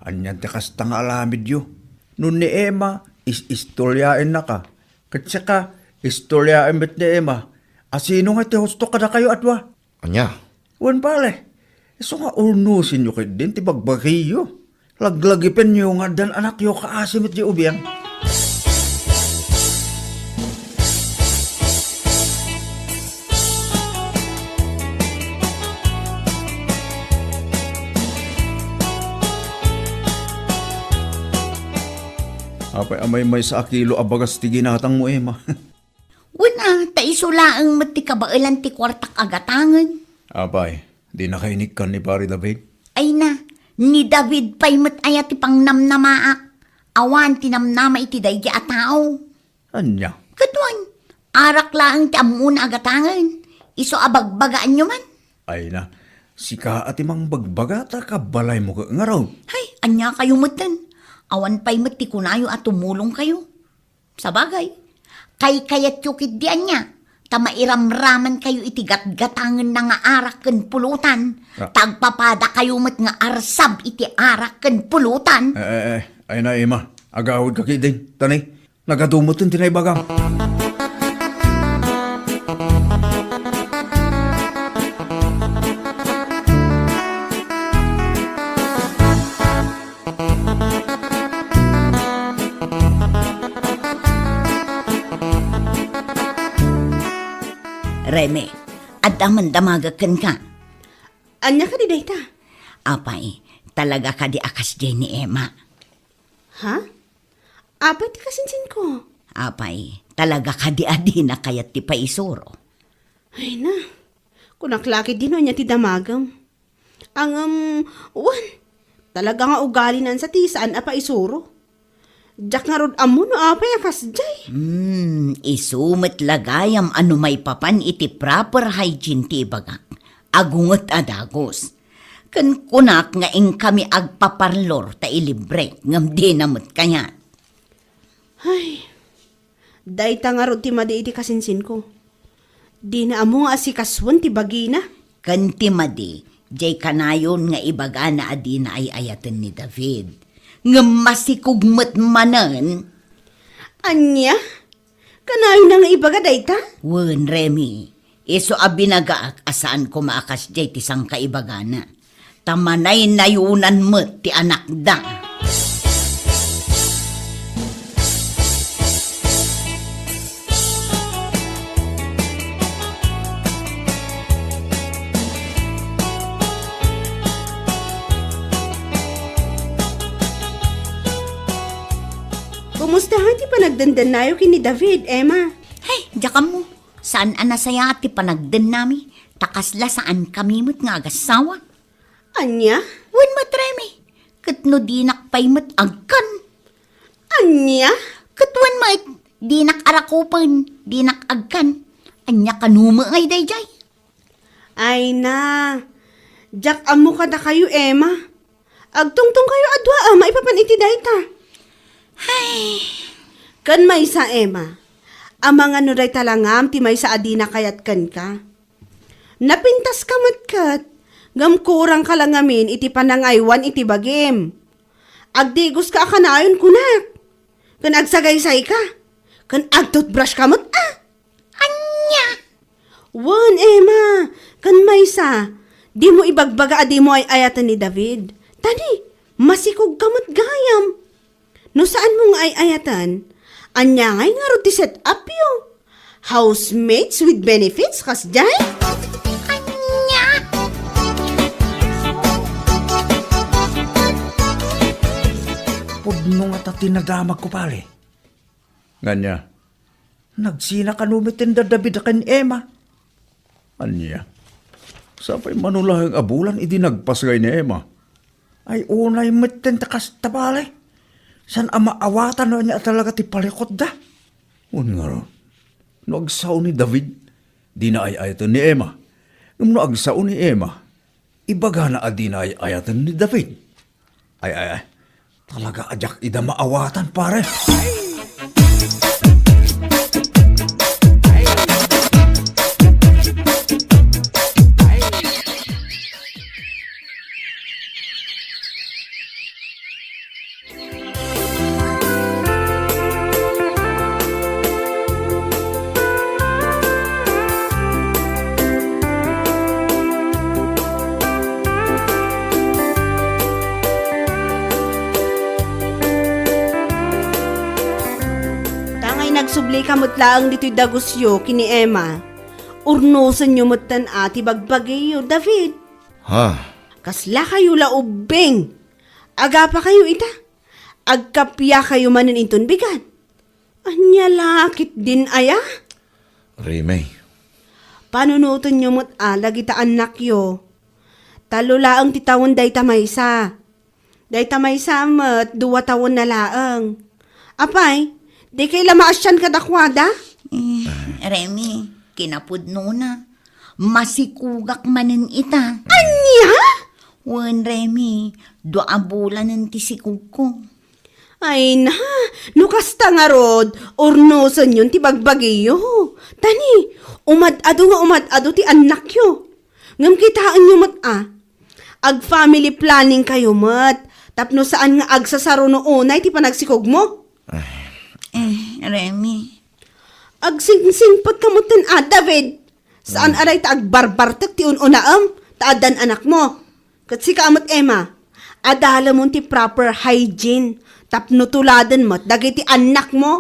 anian ti kasta nga alamidyo? No ni Emma, is-istoryaennaka. Ket sika, istoryaem met ni Emma. A sino nga ti husto kadakayo a dua? Ania? Wen, Pale, isu nga ulnosenyo ketdin ti bagbagiyo. Laglagipenyo nga addan anakyo kaasi met diay ubbing. Apay a maymaysa a kilo a bagas ti ginatangmo, Emma? Wen a, ta isu laeng met ti kabaelan ti kuartak a gatangen. Apay, dinaka inikkan ni Pare David? Ay na, ni David pay met aya ti pangnamnamaak. Awan ti namnama iti daydi a tao. Ania? Ket wen, arak laeng ti ammona a gatangen. Isu a bagbagaanyo man. Ay na, sika a ti mangbagbaga ta kabalaymo ket ngarud. Hay, ania kayo metten? Awan pay met ti kunayo a tumulongkayo. Sabagay, kaykayatyo ketdi ania, ta mairamramankayo iti gatgatangenna nga arak ken pulutan, Ah. ta agpapadakayo met nga arsab iti arak ken pulutan. Eh, eh, eh, ay na, Emma, agawidka ketdin, tani, nagadu metten ti naibagam. Remi, adda man damagek kenka. Ania kadi dayta? Apay, talaga kadi a kasdiay ni Emma? Ha? Apay ti kasinsinko? Apay, talaga kadi a dina kayat ti paisuro? Ay na, kunak la ketdin no ania ti damagem. Ngem, wen, talaga nga ugalina sa ti saan a paisuro. Diak ngarud ammo no apay a kasdiay. Hmm, isu met la gayam a no maipapan iti proper hygiene ti ibagak, agunget a dagus. Ken kunak nga inkami agpaparlor ta ilibrek, ngem dina met kayat. Ay, dayta ngarud ti madi iti kasinsinko. Dina ammo nga asikasuen ti bagina. Ken ti madi, diay kanayon nga ibagana a dina ay-ayaten ni David. Ngem masikog met manen. Ania? Kanayonna nga ibaga dayta? Wen, Remi, isu a binagaak a saan koma a kasdiay ti sangkaibagana. Ta manaynayonan met ti anakda. Kumusta ti panagdendennayo ken ni David, Emma? Hay, diak ammo. Saan a nasayaat ti panagdennami, ta kasla saankami met nga agassawa. Ania? Wen met, Remi, ket no dinak pay met agkan. Ania? Ket wen met, dinak arakupen, dinak agkan. Ania kano met ngay daydiay? Ay na, diak ammo kadakayo, Emma. Agtungtongkayo a dua a maipapan iti dayta. Hay. Ken maysa, Emma, amangan no dayta la ngem ti maysa a dina kayat kenka. Napintaska met ket, ngem kurangka la ngamin iti panangaywan iti bagim. Agdigoska a kanayon kunak, ken agsagaysayka, ken agtutbrushka met a. Ania? Wen, Emma, ken maysa, dimo ibagbaga a dimo ay-ayaten ni David, Ta ni, masikog ka met gayam. No saanmo nga ay-ayaten, ania ngay ngarud ti set-upyo? Housemates with benefits, kasdiay? Ania? Pudno ngata ti nadamagko, pare. Ngania? Nagsina kano met ti da David ken Emma. Ania? Sapay mano laeng a bulan idi nagpasngay ni Emma. Ay, unay met ti kasta, pare. Saan a maawatan no ania talaga ti palikotda? Wen ngarud, no agsao ni David, dina ay-ayaten ni Emma. Ngem no agsao ni Emma, ibagana a dina ay-ayaten ni David. Ay, ay, ay. Talaga a diak ida maawatan, pare. Tangay nagsubli ka met laeng ditoy dagusyo ken ni Emma. Urnosenyo metten a ti bagbagiyo, David. Ha? Kasla kayo la ubbing. Agapa kayo ita. Agkappia kayo manen inton bigat. Ania la ketdin aya? Reme. Panunotenyo met a dagita annakyo. Tallo laeng ti tawen dayta maysa. Dayta maysa met dua tawen na laeng. Apay, dikay la maasian kadakuada? Eh, Reme, kinapudnona. Masikugak manen ita. Ania? Wen, Reme, dua a bulanen ti sikugko. Ay na, no kasta ngarud, urnosenyon ti bagbagiyo. Ta ni, umad-adu nga umad-adu ti annakyo. Ngem kitaenyo met a, ag-family planning kayo met, tapno saan nga agsasaruno unay ti panagsikugmo. Ay. Eh, Reme. Agsingsingpet ka metten a, David. Saan a dayta agbarbartek ti un-unaem, ta addan anakmo. Ket sika met, Emma, adalemon ti proper hygiene tapno tuladen met dagiti annakmo.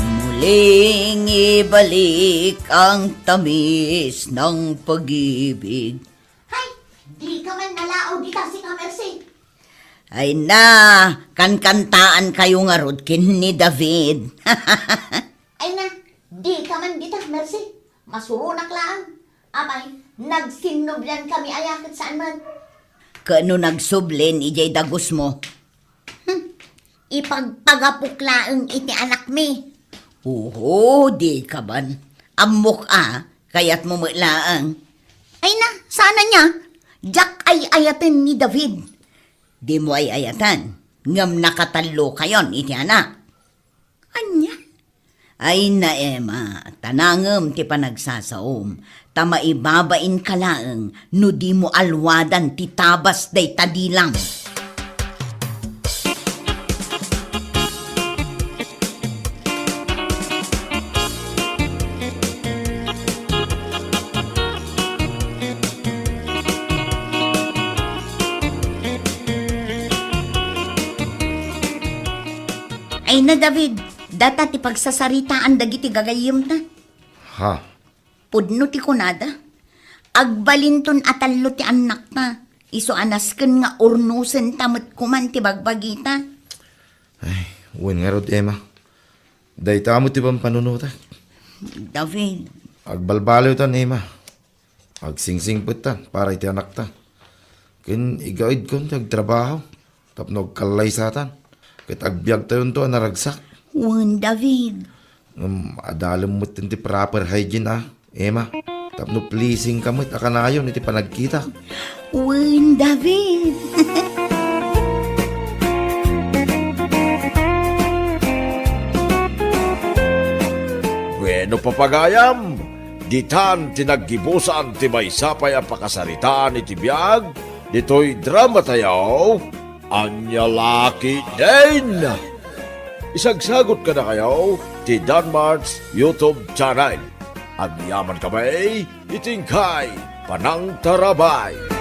Muling ibalik ang tamis ng pag-ibig. Hay, di ka man nalaog dita, sika, Mercy. Ay na, kankantaan kayo ngarud ken ni David. Ay na, di ka man dita, Mercy. Masuronak laeng. Apay, nagsinnublian kami aya ket saan met? Ket no nagsublin idiay dagusmo? Hmm, ipagpagapok laeng iti anakmi. Oho, di ka ban. Ammok a, kayatmo met laeng. Ay na, saan ania? Diak ay-ayaten ni David. Dimo ay-ayaten, ngem nakatallo kayon iti anak. Ania? Ay na, Emma, ta nangem ti panagsasaom, ta maibabainka laeng no dimo alwadan ti tabas dayta dilam. Ay na, David, data ti pagsasaritaan dagiti gagayyemta. Ha? Pudno ti kunada. Agbalinton a tallo ti annakta. Isu a nasken nga urnosenta met koman ti bagbagita. Ay, wen ngarud, Emma. Dayta met ti pampanunotak. David. Agbalbaliwtan, Emma. Agsingsingpettan para iti anakta. Ken igaidkon ti agtrabaho tapno agkallaysatan ket agbiagtayonto a naragsak. Wen, David. Ngem adalem met ti proper hygiene, a, Emma. tapno pleasing ka met a kanayon iti panagkitak. Wen, David. Bueno, papagayam, ditan ti naggibusan ti maysa pay a pakasaritaan iti biag ditoy drama tayo, Ania La Ketdin. Isagsagot kadakayo ti Danmart's YouTube channel. Agyaman kami iti inkay panangtarabay.